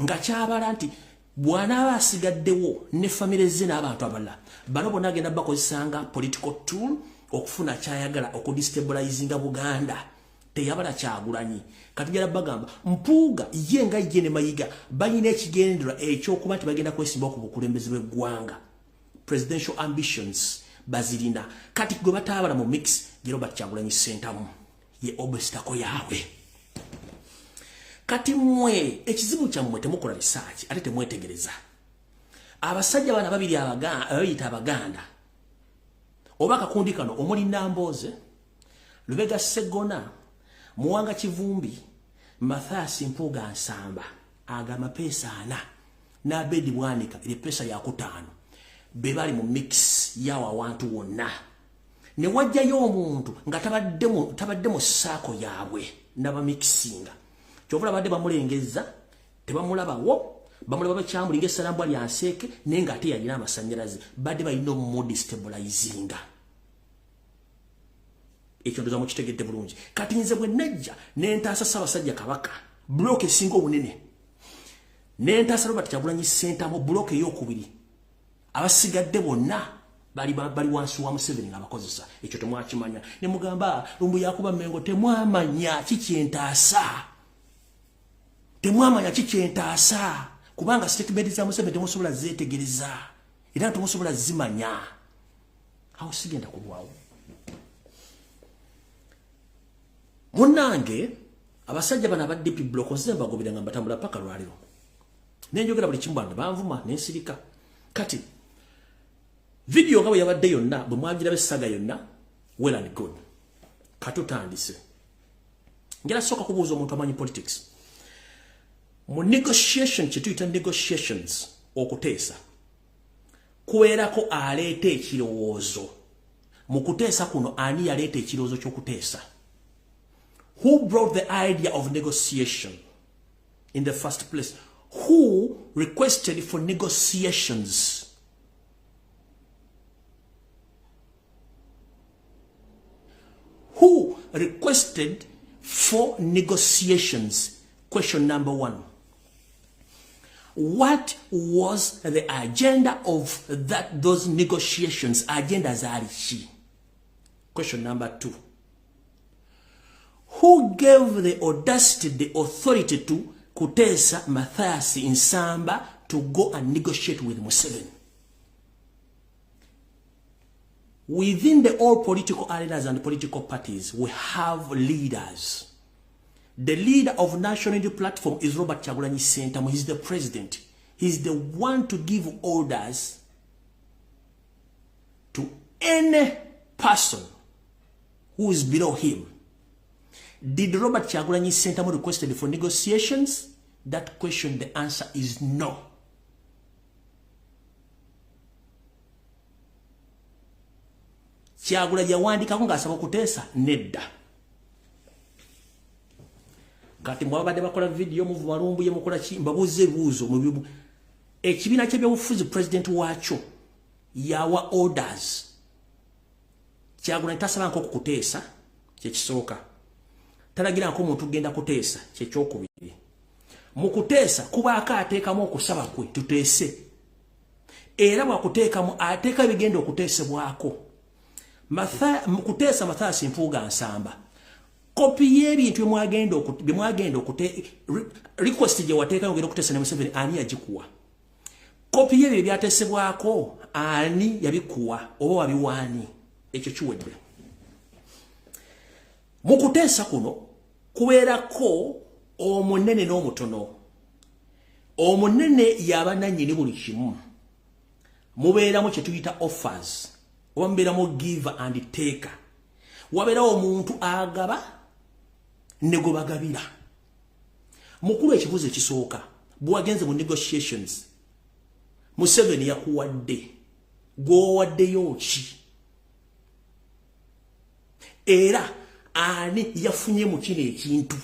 nga kyabala nti bw'anaaba asigaddewo ne famire ze n'abantu abalala bano bonna agenda bakozesanga political tool okufuna kyayagala, okudestabilizinga Buganda. Teyabala Kyagulanyi. Kati jala bagamba Mpuuga ye nga ye ne Mayiga balina ekigendererwa ekyokuba nti bagenda kwesimba ku bukulembeze bw'eggwanga. Presidential ambitions bazirina. Kati gwe bataabala mu mix ye Robert Kyagulanyi Ssentamu, ye obstacle yaabwe. Kati mmwe ekizibu kyammwe temukola research ate temwetegereza. Abasajja bana babiri abayita Abaganda oba akakundi kano omuli Nambooze, Lubega Seggona, Muwanga Kivumbi, Mathias Mpuuga Nsamba, aga amapeesa ana n'Abedi Bwanika epeesa yakutaano, be bali mu mix yawo awantu wonna. Ne wajjayo omuntu nga tabadde mu saako yaabwe nabamixinga. Kyovula badde bamulengeza tebamulabawo, bamulaba bakyamulinga essalambwa lya nseeke, naye ng'ate yalina amasannyalaze. Badde balina omudestabilizinga. Ekyo ndoza mukitegedde bulungi. Kati nze bwe najja nentaasa Ssaabasajja Kabaka, block esinga obunene, nentaasa Robert Kyagulanyi Ssentamu, block eyokubiri, abasigadde bonna bali wansi wa Museveni nga bakozesa. Ekyo temwakimanya ne mugamba Lumbu yakuba Mengo. Temwamanya kikyentaasa, temwamanya kikyentaasa, kubanga statement za Museveni temusobola zeetegereza era temusobola zimanya. Awo sigenda kulwawo. Munnange, abasajja bano aba DP Block nze mbagobera nga mbatambula paka lwaliro, nenjogera buli kimu, bano banvuma nensirika. Kati vidiyo nga bwe yabadde yonna, bwe mwagiraba essaga yonna, well and good. Katutandise. Ngera sooka kubuuza omuntu amanyi politics. Mu negotiation, kyetuyita negotiations, okuteesa, kubeerako aleeta ekirowoozo. Mu kuteesa kuno, ani yaleeta ekirowoozo ky'okuteesa? Who brought the idea of negotiation in the first place? Who requested for negotiations? Who requested for negotiations? Question number one. What was the agenda of those negotiations? Agenda zaali ki? Question number two. Who gave the audacity, the authority to Kutesa Matthias Nsamba to go and negotiate with Museveni? Within the all political arenas and political parties, we have leaders. The leader of National Unity Platform is Robert Kyagulanyi Ssentamu. He's the president. He's the one to give orders to any person who is below him. Did Robert Kyagulanyi Ssentamu requested for negotiations? That question, the answer is no. Kyagulanyi yawandikako ng'asaba okuteesa? Nedda. Kati mwabadde bakola vidiyo, muvuma Lumbuye, mukola ki? Mbabuuza ebibuuzo. Ekibiina ky'ebyobufuzi, president waakyo yawa orders. Kyagulanyi tasaba nko kukuteesa, kyekisooka. Talagira nko omuntu genda kuteesa, kyekyokubiri. Mu kuteesa kubaako ateekamu okusaba kwe, tuteese. Era bwakuteekamu, ateeka ebigenda okuteesebwako. Mu kuteesa, Mathias Mpuuga Nsamba, kopi y'ebintu byemwagenda okute request gye wateekayo ogenda okuteesa ne Museveni, ani yagikuwa? Kopi y'ebyo ebyateesebwako, ani yabikuwa oba wabiwaani? Ekyo kiwedde. Mu kuteesa kuno kubeerako omunene n'omutono. Omunene yaba nannyini buli kimu. Mubeeramu kye tuyita offers, oba mubeeramu give and take. Wabeerawo omuntu agaba ne gwe bagabira. Mukulu, ekibuuzo ekisooka, bwewagenze mu negotiations, Museveni yakuwadde, gwowaddeyo ki? Era ani yafunye mu kino ekintu?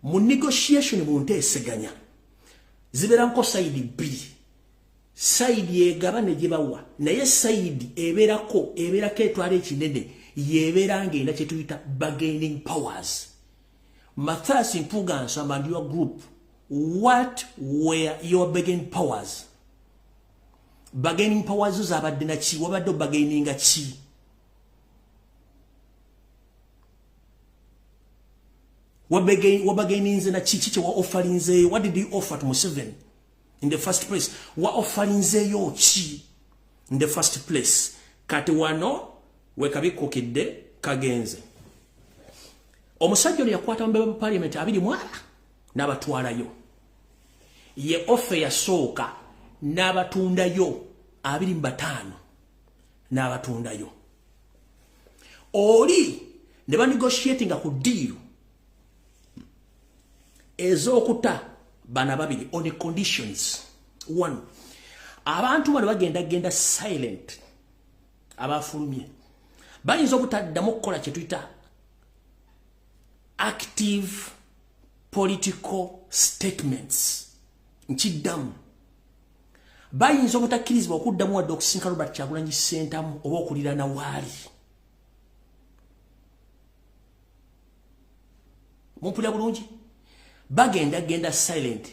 Mu negotiation, mu nteeseganya, zibeeranko side bbiri, side egaba ne gye bawa. Naye side ebeerako etwala ekinene yebeera ng'erina kye tuyita bargaining powers. Mathias Mpuuga Nsamba and your group, what were your bargaining powers? Bargaining powers zabadde naki? Wabadde obargaininga ki? Wabargaininze na ki? Kiki wa offerinzeeyo? What did you offer to Museveni in the first place? Wa offerinzeeyo ki in the first place? Kati wano wekabikukidde kagenze. Omusajja ono yakwata mubeba mu parliament 20 n'abatwalayo. Ye offer yasooka, n'abatundayo 25, n'abatundayo. Oli ne banegotiatinga ku deal ez'okuta bana babiri on conditions. One, abantu bano bagenda genda silent. Abafulumye bayinza obutaddamu okukola kye tuyita active political statements. Nkiddamu, bayinza obutakkirizibwa okuddamu wadde okusinka Robert Kyagulanyi Ssentamu oba okulirana waali. Mumpulira bulungi? Bagenda genda silent.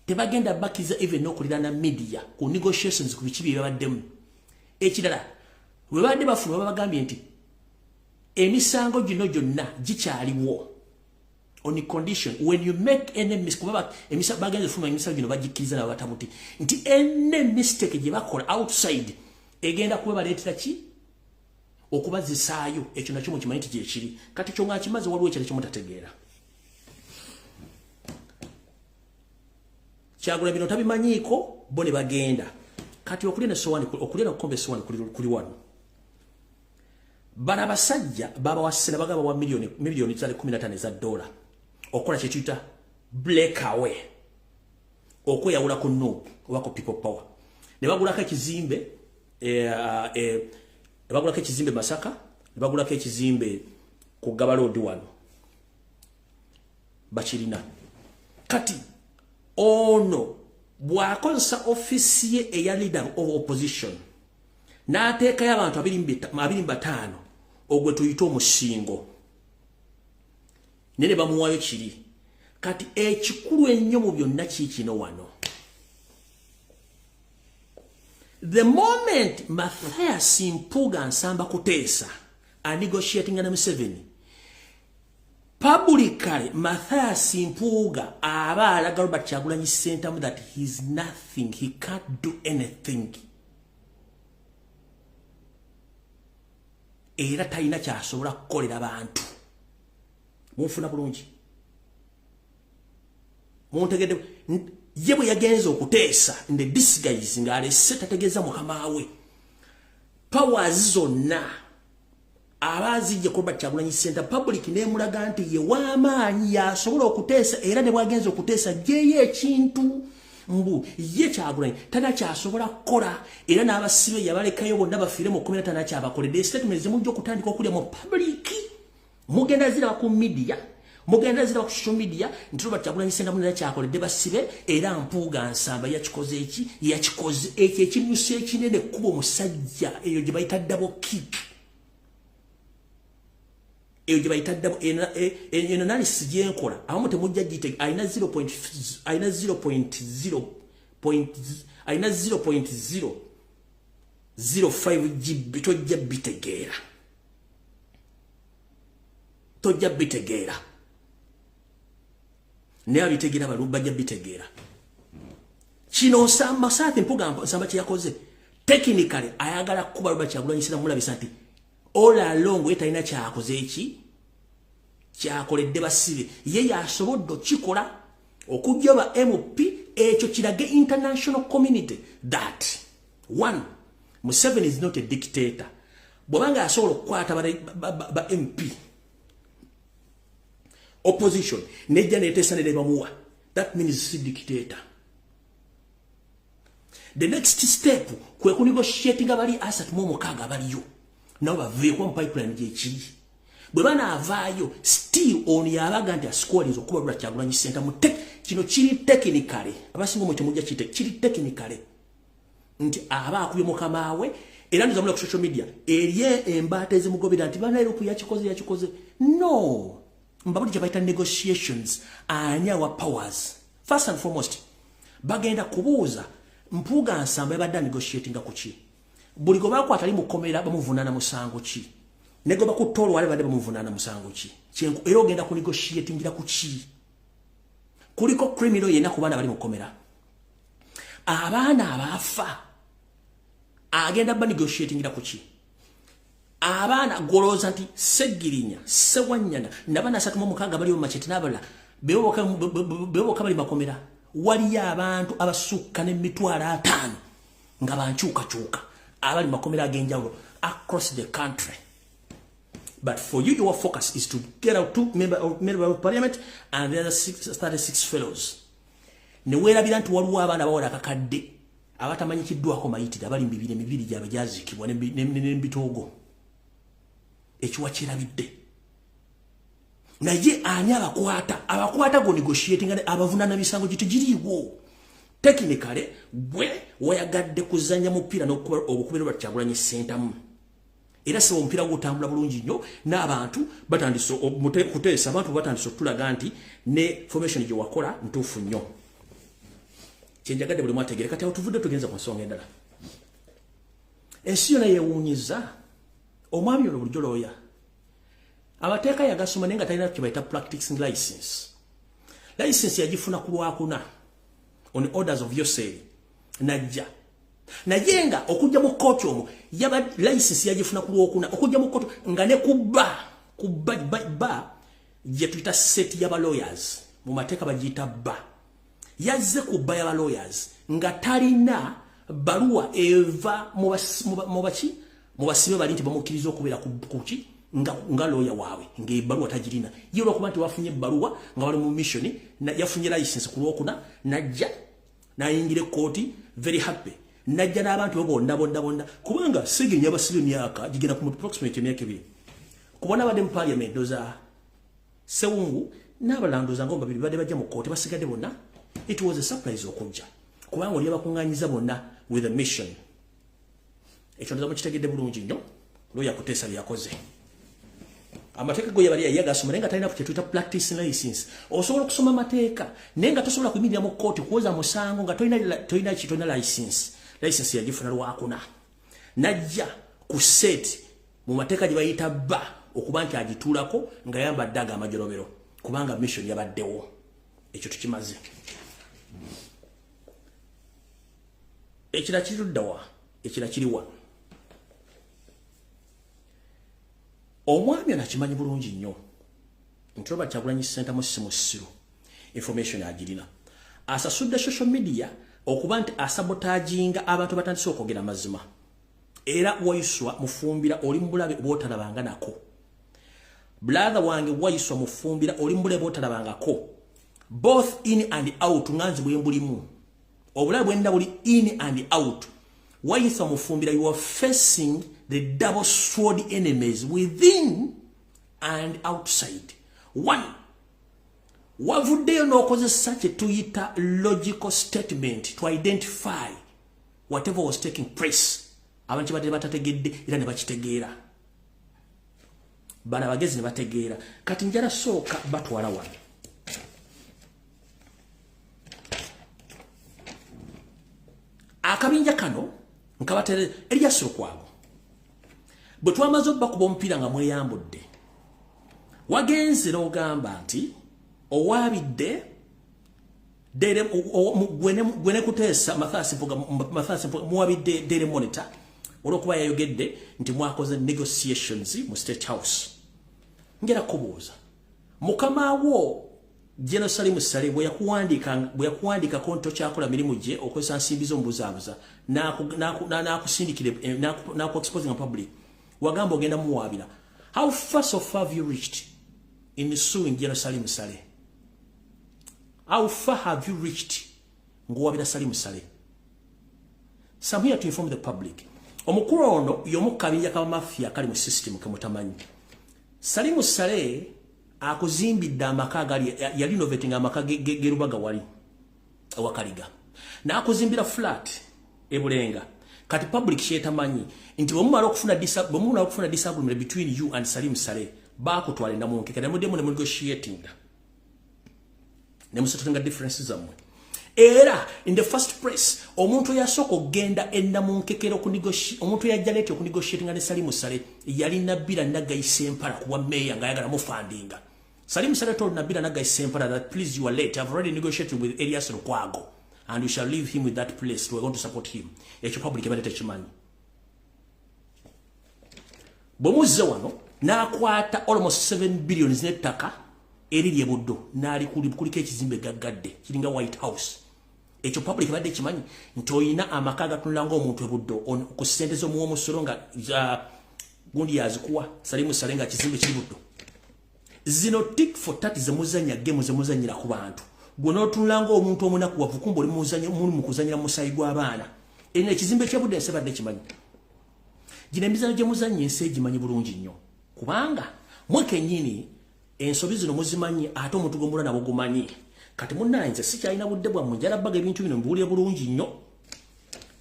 Tebagenda bakiza even n'okulirana media ku negotiations, ku biki byebabaddemu. Ekirala, bwe babadde bafuna, baba bagambye nti emisango gino gyonna gikyaliwo on condition when you make any mistake. Kuba bagenze fuma emisango gino, bagikkiriza nabo batabuti nti any mistake gye bakola outside egenda kuba baleetera ki? Okubazisaayo. Ekyo nakyo mukimanyi nti gyekiri. Kati kyo nga kimaze, waliwo ekyali kyemutategeera. Kyagula bino tabimanyiiko, bo ne bagenda. Kati okulya nesowani, okulya nokukomba esowani kuli wano. Bano abasajja babawasena, bagaba wa miliyoni 15 eza dola okukola kyekiyita breakaway, okweyawula ku NUP oba ku People Power. Ne bagulako ekizimbe, ne bagulako ekizimbe Masaka, ne bagulako ekizimbe ku Gaba Road wano, bakirina. Kati ono bw'akozesa offisi ye eya leader of opposition n'ateekayo abantu 25, ogwe tuyite omusingo, naye ne bamuwaayo kiri. Kati ekikulu ennyo mu byonna kiikino wano: the moment Mathias Mpuuga Nsamba kuteesa, anegotiatinga ne Museveni publicly, Mathias Mpuuga aba alaga Robert Kyagulanyi Ssentamu that he's nothing, he can't do anything, era talina kyasobola kukolera bantu. Munfuna bulungi? Muntegedde? Ye bwe yagenze okuteesa in the disguise ng'alese tategeeza mukama we, powers zonna Abazijje ku Robert Kyagulanyi Ssentamu, public nemulaga nti ye w'amaanyi, yasobola okuteesa, era ne bwagenza okuteesa gyeyo ekintu mbu ye Kyagulanyi tana kyasobola kukola, era n'abasibe yabalekayo bonna bafiire mu kkomera, tana kyabakoledde. Statement zemujja okutandika okulya mu public, mugenda ziraba ku media, mugenda ziraba ku social media nti Robert Kyagulanyi Ssentamu nana kyakoledde basibe, era Mpuuga Nsamba yakikoze eki, yakikoze ekyo ekinusu ekinene kuba omusajja. Eyo gye bayita double kick, eyo gye bayita double. Eno analysis gyenkola abamu temujja gite. Alina 0, alina 0.0, alina 0.005 GB. Tojja bitegeera, tojja bitegeera, naye abitegeera balu bajja bitegeera. Kino Nsamba, Saati Mpuga Nsamba kyeyakoze technically, ayagala kuba Robert Kyagulanyi Ssentamu mulabisa nti all along ye talina kyakoze, eki kyakoledde basibe, ye yasobodde okikola okujja ba MP. Ekyo kirage international community that one, Museveni is not a dictator. Bw'abanga asobola okukwata ba MP, opposition nejja neteesa ne bamuwa, that means si dictator. The next step kwe kunegotiatinga bali 36 abaliyo nabo baveeko mu pipeline gyekiri. Bwe banaavaayo, still ono yabaga nti asikolinza okuba Robert Kyagulanyi Ssentamu. Kino kiri technically, abasinga omwe temujja kite, kiri technically nti aba akubye mukama we. Era ndizamula ku social media eri embaata ezimugobera nti banaeropu yakikoze, yakikoze. No, mbabuli gye bayita negotiations. Ani awa powers? First and foremost, bagenda kubuuza Mpuuga Nsamba yabadde negotiatinga ku ki? Buli gwe bakwata ali mukomera bamuvunaana musango ki? Ne gwe bakutta olwale badde bamuvunaana musango ki? Era ogenda ku negotiatingira ku ki? Kuliko criminal yenna ku baana bali mukomera? Abaana abaafa agenda ba negotiatingira ku ki? Abaana golowooza nti Seggirinya, Sewanyana nabaana 36 bali mu Machete n'abalala beboka bali makomera. Waliyo abantu abasukka n'emitwalo 50 nga bankyukakyuka abali makomera ag'enjawulo across the country. But for you, your focus is to get out two member of parliament and the other 36 fellows, ne weerabira nti waliwo abaana bawala akakadde abatamanyikiddwako mayitire abali mubibiri, emibiri gyabwe gyaziikibwa n'embitoogo, ekiwa kirabidde. Naye ani abakwata? Abakwata go negotiating, abavunana misango gitegiriiwo. Technically gwe wayagadde kuzanya mupiira n'okubera Robert Kyagulanyi Ssentamu, era seba omupiira gutambula bulungi nnyo n'abantu batandise kuteesa, abantu batandise okutulaga nti ne formation gye wakola ntuufu nnyo. Kyenjagadde buli mwategere. Kati awo tuvudde, tugenza ku nsonga endala. Ensi yonna yeewuunyiza omwami ono. Bulijjo looya, amateeka yagasoma, naye nga talina kye bayita practicing license. License yagifuna ku Lwakuna on orders of Yoseri najja, naye nga okujja mu kooti omwo yaba license yagifuna ku Lwokuna, okujja mu kooti nga ne kubba kubba ba gye tuyita set y'aba lawyers, mu mateeka bagiyita ba, yazze ku bar y'aba lawyers nga talina baluwa eva mu baki, mu basibe bali nti bamukkiriza okubeera kuki nga lawyer waabwe, ng'ebbaluwa tagirina ye. Olwokuba nti wafunye ebbaluwa nga bali mu mission, yafunye license ku Lwokuna, najja nayingira ekkooti very happy, najja n'abantu bo bonna bonna bonna, kubanga Segirinya basibe emyaka gigenda ku approximate emyaka 2 kubona badde mu parliament. Ndoza Sewungu n'abalala ndoza nga babiri badde bajja mu kkooti, basigadde bonna. It was a surprise okujja, kubanga oli abakuŋŋaanyiza bonna with a mission. Ekyo ndoza mukitegedde bulungi nnyo. Looya Kuteesa byakoze, amateeka go yabali yagasoma, naye nga talina kye tuyita practice license. Osobola okusoma amateeka naye nga tosobola kuyimirira mu kkooti kuwoza musango nga tolina ki, tolina license. License yagifuna Lwakuna, najja ku set mu mateeka gye bayita ba okuba nti agituulako nga yambadde ago amajolobero, kubanga mission yabaddewo. Ekyo tukimaze. Ekira kiriddawa? Ekira kiriwa? Omwami ono akimanyi bulungi nnyo nti Robert Kyagulanyi Ssentamu si musiru, information agirina. Asasudde social media okuba nti asabotaginga abantu batandise okwogera amazima. Era Waiswa Mufumbira oli mubulabe bw'otalabanga nako. Brother wange Waiswa Mufumbira oli mubulabe bw'otalabangako. Both in and out, nganzi bwe mbulimu. Obulabe bwenda buli in and out. Waiswa Mufumbira, you are facing the double sword enemies within and outside. One, wavuddeyo n'okozesa kye tuyita logical statement to identify whatever was taking place. Abantu badde batategedde era ne bakitegeera. Bano abagezi ne bategeera. Kati njala sooka batwala wano. Akabinja kano nkabatere Erias Lukwago. Bwe twamaze obbakuba omupiira nga mweyambudde, wagenze n'ogamba nti owaabidde gwe ne Kuteesa Mathias Mpuuga, Mathias Mpuuga muwabidde Daily Monitor olw'okuba yayogedde nti mwakoze negotiations mu State House. Ngera kubuuza, mukama wo General Salim Saleh bwe yakuwandiikako nti tokyakola mirimu gye, okozesa nsimbi z'omubuzaabuza, n'akusindikire, n'aku exposing public, wagamba ogenda muwaabira. How far so far have you reached in suing General Salim Saleh? How far have you reached ng'owabira Salim Saleh? So I'm here to inform the public, omukulu ono y'omu kabinja k'abamafia kali mu system kemutamanyi. Salim Saleh akuzimbidde amaka agali yali renovating amaka gerubaga wali awakaliga, n'akuzimbira flat ebulenga. Kati public kyetamanyi nti bwe mumala okufuna disagreement between you and Salim Saleh, bakutwala endamunkeka nemuddemu ne negotiating ne musettlinga differences zammwe. Era in the first place, omuntu eyasooka okugenda ennamunkekera, omuntu eyajja late okunegotiatinga ne Salim Saleh yali Nabbira Naggayi Sempala kuwa meya ng'ayagala mufandinga. Salim Saleh told Nabira Naggayi Sempala that, "Please, you are late. I've already negotiated with Elias Lukwago and we shall leave him with that place. We're going to support him." Ekyo public ebadde tekimanyi. Bwe muzze wano n'akwata almost 7 billion n'ettaka eriri ebuddo n'alikuliko ekizimbe gaggadde kiringa White House. Ekyo public badde kimanyi nti oyina amaka agatunula ng'omuntu ebuddo ku ssente z'omuwa omusolo nga gundi yazikuwa Salimu Sale, nga kizimbe kiri Buddo. Zino tit for tat zemuzanya, game zemuzanyira ku bantu, gwe n'otunula ng'omuntu omunaku wavu, kumba oli muli mu kuzanyira musayi gw'abaana. Eno ekizimbe kyebudde ensi badde kimanyi. Gino emizanyo gye muzannya ensi egimanyi bulungi nnyo, kubanga mwe kennyini ensobi zino muzimanyi, ate omuntu gwe mula nabo gumanyi. Kati munnaye, nze sikyalina budde bwammwe, njala baga ebintu bino mbiwulire bulungi nnyo.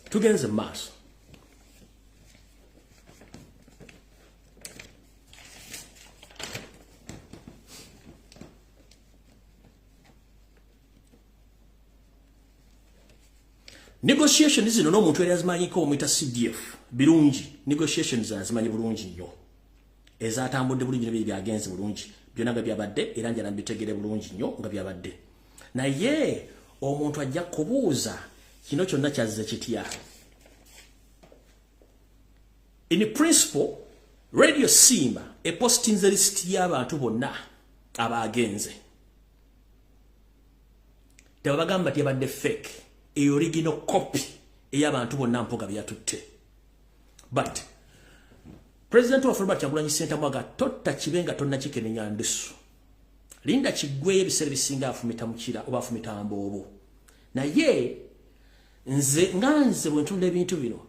Tugenze mu maaso. Negotiation zino n'omuntu yali azimanyiko omuyita CDF birungi. Negotiations azimanyi bulungi nnyo, ezatambudde bulungi nebiri byagenze bulungi byonna nga byabadde, era njala mbitegere bulungi nnyo nga byabadde. Naye omuntu ajja kubuuza, kino kyonna kyazze kitya? In principle, Radio Simba epostinze list y'abantu bonna abagenze. Tebabagamba tebadde fake, eyo original copy ey'abantu bonna Mpuuga byatutte. But President wa Robert Kyagulanyi Ssentamu aga totta kibe nga tonnakikenenya ndusu, linda kiggweyo. Ebiseera ebisinga afumita mukira oba afumita mboobo. Naye nze nga nze bwe ntunda ebintu bino,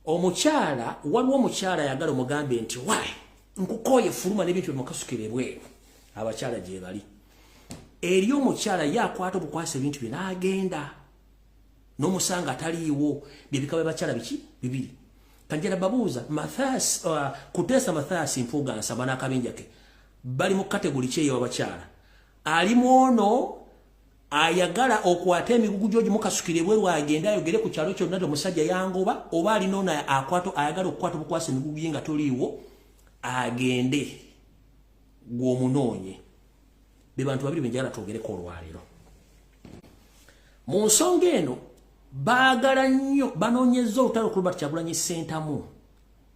omukyala, waliwo omukyala ayagala omugambe nti, "Why, nkukooye, fuluma," n'ebintu bimukasukira ebweru. Abakyala gye bali eri, omukyala ye akwata obukwasa ebintu bye n'agenda n'omusanga ataliiwo. Byebika byabakyala biki bibiri. Kanjala babuuza, Mathias, Kuteesa Mathias Mpuuga Nsaba n'akabinja ke bali mu category ki eyo abakyala? Ali mwono ayagala okwata emigugu gy'ogimukasukira ebweru, agende ayogere ku kyalo kyonna ti omusajja yangoba, oba alina ono akwata ayagala okukwata obukwasa emigugu ye nga toliiwo, agende gw'omunoonye? Be bantu babiri benjagala twogereko olwaleero mu nsonga eno. Baagala nnyo banoonyezza olutalo ku Robert Kyagulanyi Ssentamu,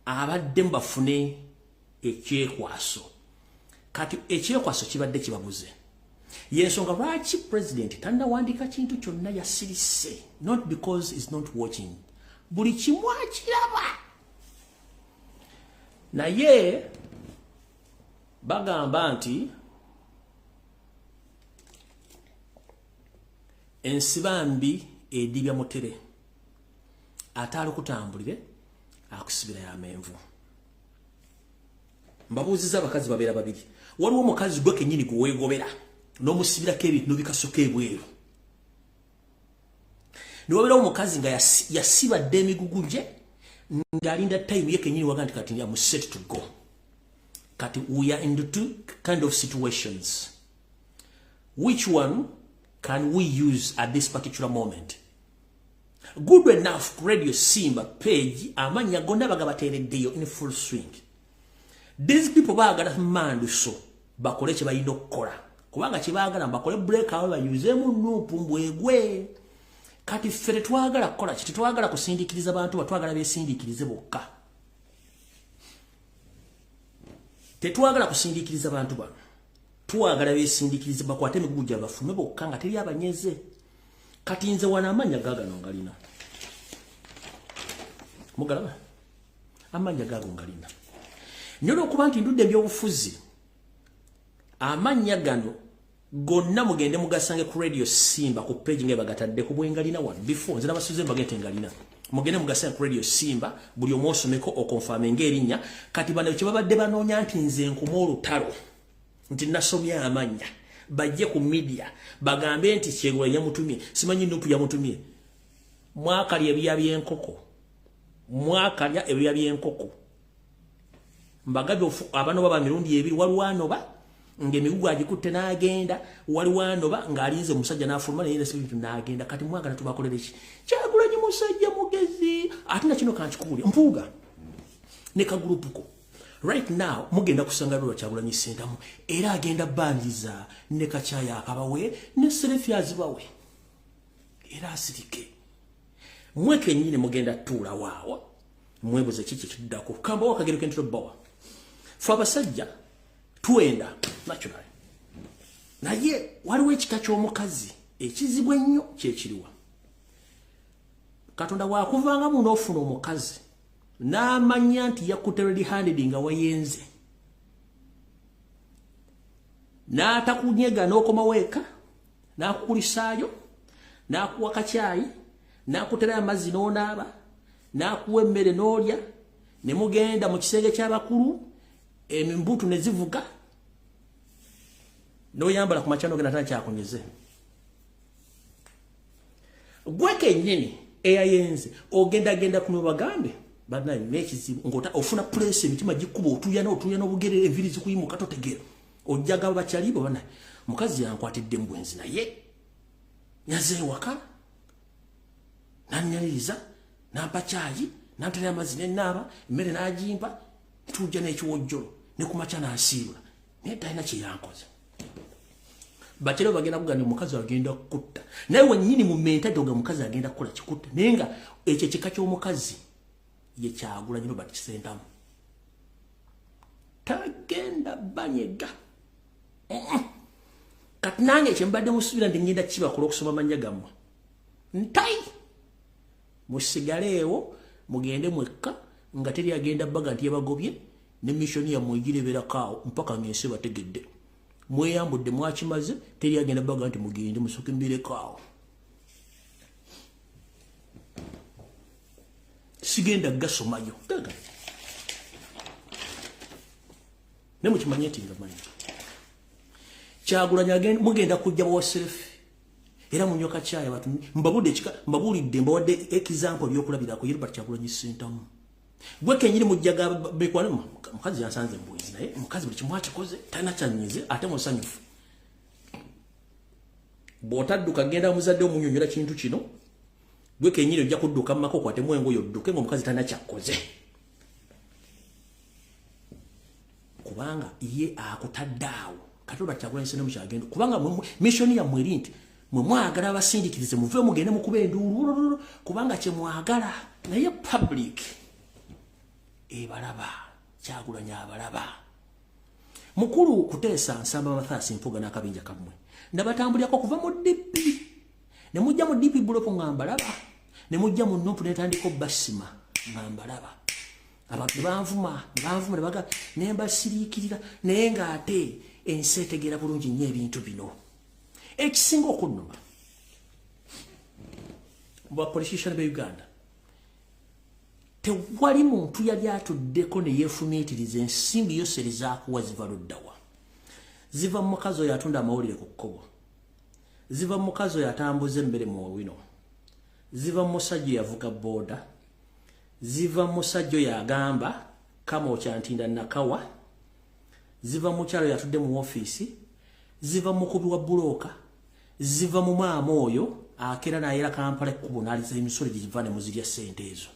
abaddemu bafune ekyekwaso. Kati ekyekwaso kibadde kibabuze, yensonga lwaki President tannawandiika kintu kyonna, yasirise. Not because is not watching, buli kimu akiraba. Naye bagamba nti ensibambi edibya mutere, ate alikutambulire akusibira y'amenvu. Mbabuuziza, abakazi babeera babiri. Waliwo omukazi gwe kennyini gwe weegobera n'omusibirako ebintu n'obikasuka ebweru, ne wabeerawo omukazi nga yasiba dda emigugu gye ng'alinda time ye kennyini, waga nti kati am set to go. Kati we are in the two kind of situations. Which one can we use at this particular moment? Good enough, Radio Simba page, amanya gonna bagabateereddeyo in full swing. These people baagala manduso bakole kye balina okukola, kubanga kyebaagala bakole break awo bayuzeemu NUP mbwegwe. Kati ffe tetwagala kukola ki? Tetwagala kusindiikiriza bantu, batwagala besindiikirize bokka. Tetwagala kusindiikiriza bantu bano, twagala besindiikirize, bakwate emigugu gya bafume bokka nga teri abanyeze. Kati nze wano amannya gaagano ngalina, mugalaba amannya gaago ngalina nnyo, olwokuba nti ndudde ebyobufuzi. Amannya gano gonna mugende mugasange ku Radio Simba ku page nga bagatadde ku bwengalina wano. Before nze nabasuze mbagente ngalina, mugende mugasange ku Radio Simba, buli omu osomeko okonfirminga erinnya. Kati bano kye babadde banoonya nti nze nkuma olutalo nti nasomye amannya, bajje ku media bagambe nti Kyegula yamutumye, simanyi NUP yamutumye. Mwakalya ebya by'enkoko, mwakalya ebya by'enkoko. Mbagabye abano baba mirundi ebiri. Waliwo anoba ng'emigugu agikutte n'agenda, waliwo anoba ng'alinze omusajja n'afuluma naye nesibintu n'agenda. Kati mwagala tubakolere ki? Kyagulanyi musajja mugezi. Ate nakino kankikuwulya, Mpuuga ne kagurupuko, right now mugenda kusanga lwa Kyagulanyi Ssentamu era agenda banjiriza ne kakyaya akabawe ne selfie azibawe era asirike. Mwe kennyini mugenda tuula waawo mwebuze kiki kiddako. Kambawo akagero kentero bbawa. Fe abasajja twenda natural, naye waliwo ekika ky'omukazi ekizibu ennyo. Kyekiriwa? Katonda wakuvangamu n'ofuna omukazi n'amanya nti yakutte red handed nga wayenze, n'atakunyega, n'okomawo eka n'akukulisaayo, n'akuwa kacyayi, n'akuterayo amazzi n'onaaba, n'akuwa emmere n'olya, ne mugenda mu kisenge ky'abakulu, embutu ne zivuga, n'oyambala ku makya n'ogenda, tana kyakunyeze. Gwe kennyini eyayenze ogendagenda kuno bagambe banaye n'ekizibu ng'ota ofuna pressure, emitima gikuba, otuuyana otuuyana obugere, enviiri zikuyimuka, totegeera. Ojjaga bakyalibo, banaye mukazi yankwatidde mu bwenzi, naye nyaze ewaka nannyaniriza, nampa kyayi, nantera amazzi nenaaba, emmere n'agimpa, tujja n'ekiwojjolo, ne kumakya n'asiibula, naye talina kyeyankoze. Bakyere bagenda kugamba omukazi agenda kutta, naye wennyini mu mentality oga mukazi agenda kukola kikutta. Naye nga ekyo ekika ky'omukazi ye Kyagulanyi Robert Ssentamu tagenda banyega. Kati nange kyembadde musuubira nti ngenda kibakola okusoma amannya gammwe, ntai musigaleewo mugende mwekka nga teri agenda baga nti yabagobye, ne mission yammwe egireberako awo mpaka ng'ensi bategedde mweyambudde mwakimaze. Teri agenda baga nti mugende musooke mbireko awo. Sigenda gasomayo gaga, ne mukimanye nti nga manyi Kyagulanyi mugenda kujja bawa selfie era munyoka kyaya batu. Mbabudde ekika, mbabuulidde, mbawadde example byokulabirako. Robert Kyagulanyi Ssentamu, gwe kenyini mujjaga bekwana, mukazi yansanze mbwezi, naye mukazi buli kimu akikoze, talina kyanyize, ate musanyufu. Bw'otadduka genda muzadde omunyonyola kintu kino, gwe kenyini ojja kudduka mumaka okwatemu engoye odduke ng'omukazi talina kyakkoze, kubanga ye akutadde awo. Kati Robert Kyagulanyi Ssentamu kyagenda, kubanga mission yammwe eri nti mwe mwagala abasindikirize muve mugende mukuba enduulu, kubanga kyemwagala. Naye public ebalaba, Kyagulanyi abalaba. Mukulu Kuteesa Nsamba Mathias Mpuuga n'akabinja kammwe nabatambulirako kuva mu DP ne mujja mu DP block nga mbalaba, ne mujja mu NUP netandika obbasima nga mbalaba. Abantu banvuma, banvuma, nebaga nembasiriikirira, naye ng'ate ensi etegeera bulungi nnyo ebintu bino. Ekisinga okunnuma mu bapolitician be Uganda, tewali muntu yali atuddeko ne yeefumiitiriza ensimbi yoseri zaakuwa ziva luddawa. Ziva mu mukazi oyo atunda amawulire ku kkubo, ziva mu mukazi oyo atambuza emmere mu owino, ziva mu musajja eyavuga booda, ziva mu musajja oyo agamba kama okyantinda nakawa, ziva mu mukyalo oyo atudde mu ofiisi, ziva mu mukubi wa bulooka, ziva mu maama oyo akera n'ayera Kampala ekkubo n'aliza emisolo gye ne muzirya ssente ezo.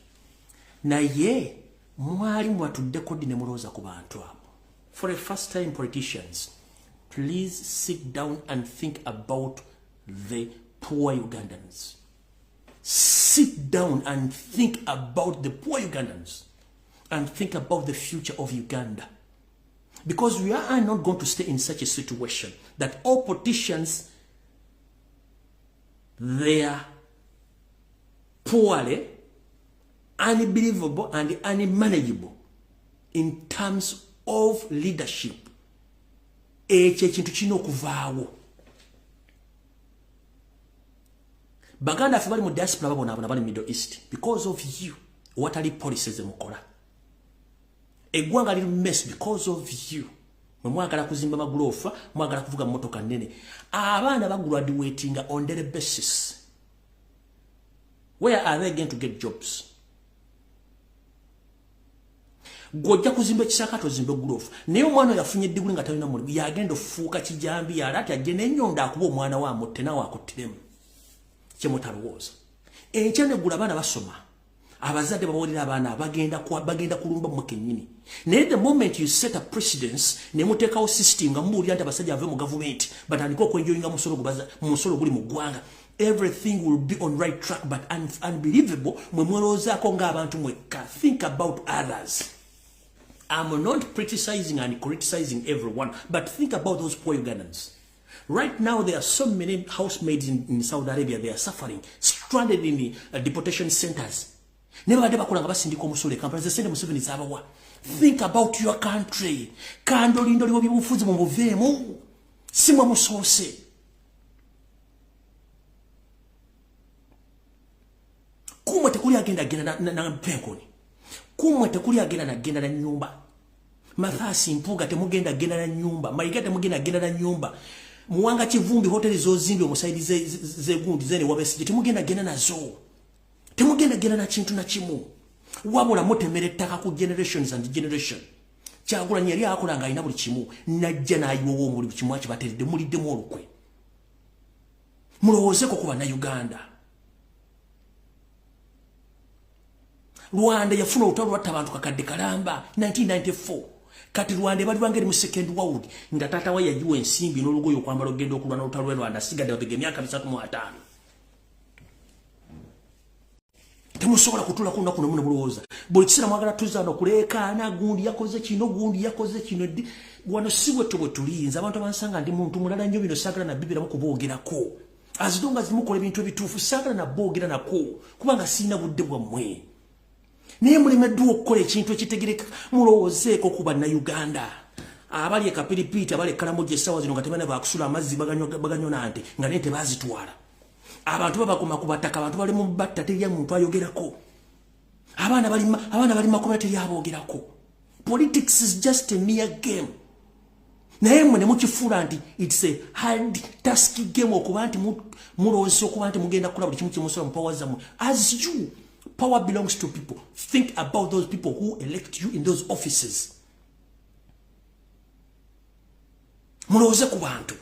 Naye mwali mwatuddeko ddi ne mulowooza ku bantu abo? For the first time, politicians, please sit down and think about the poor Ugandans. Sit down and think about the poor Ugandans and think about the future of Uganda. Because we are not going to stay in such a situation that all politicians, they are poorly, unbelievable and unmanageable in terms of leadership. Ekyo ekintu kirina okuvaawo. Baganda ffe bali mu diaspora babonaabona, bali Middle East because of you. Watali policies zemukola, eggwanga liri mess because of you. Mwe mwagala kuzimba magulofa, mwagala kuvuga mmotoka nnene, abaana bagraduatinga on daily basis. Where are they going to get jobs? Gwojja kuzimba ekisaka, tozimba egulofa, naye omwana oyo afunye eddiguli nga talina mulimu, yagenda ofuuka kijambi, yala ati ajje n'ennyondo akuba omwana we amutte, nawe akuttiremu. Kyemutalowooza, enkya neggula abaana basoma, abazadde babawerera abaana bagenda kulumba mmwe kennyini. Naye the moment you set a precedence ne muteekawo system nga mubuulira nti abasajja bave mu gavumenti batandike okwenjoyinga musolo guli mu ggwanga, everything will be on right track. But unbelievable, mwe mwelowoozaako ng'abantu mwekka. Think about others. I'm not criticizing and criticizing everyone, but think about those poor Ugandans. Right now, there are so many housemaids in Saudi Arabia. They are suffering, stranded in the deportation centers. Ne babadde bakola nga basindika omusolo e Kampala, ze sente Museveni z'abawa. Think about your country. Kandolindoli w'ebyobufuzi mumuveemu, si mwe musoose. Kumwe tekuli agenda genda na mpenkoni, kumwe tekuli agenda nagenda na nyumba. Mathasi Mpuga temugenda genda na nyumba, Mayiga temugenda genda na nyumba, Muwanga Kivumbi hoteli zozimbye omusaidi zegundi zene wabesije temugenda genda nazo, temugenda genda na kintu na kimu. Wabula mutemera ettaka ku generations and generation. Kyagulanyi yali akola nga alina buli kimu, najja n'ayiwowo omuli buli kimu akibateredde, muliddemu olukwe. Mulowoozeko ku Bannayuganda. Rwanda yafuna olutalo lwatta abantu kakadde kalamba 1994. Kati Rwanda ebaliwanga eri mu second world, nga taata we yagiwa ensimbi n'olugoye okwambala okugenda okulwana olutalo lwe Rwanda, asigadde babega emyaka 35. Temusobola kutuula ku lunaku nomu ne mulowooza. Buli kiseera mwagala tuzaana okuleekaana, gundi yakoze kino, gundi yakoze kino. Wano si bwetyo bwe tuliyinza. Abantu abansanga ndi muntu mulala nnyo, bino saagala nabibiramu kuboogerako. As long as mukola ebintu ebituufu, saagala naboogera nako kubanga sirina budde bwammwe. Naye mulemeddwa okukola ekintu ekitegereka. Mulowoozeeko ku Bannayuganda abali e Kapiripiiti, abali e Kalamoja essaawa zino nga tebalina bakusula, amazzi baganywa nante nga naye tebazitwala. Abantu babakoma ku bataka, abantu bali mu batta, teri muntu ayogerako. Abaana bali makomera, teri aboogerako. Politics is just a mere game, naye mmwe ne mukifuula nti it's a hard task game, okuba nti mulowooza okuba nti mugenda kukola buli kimu kyemusobola mu power zammwe. As you, power belongs to people. Think about those people who elect you in those offices. Mulowooze ku bantu.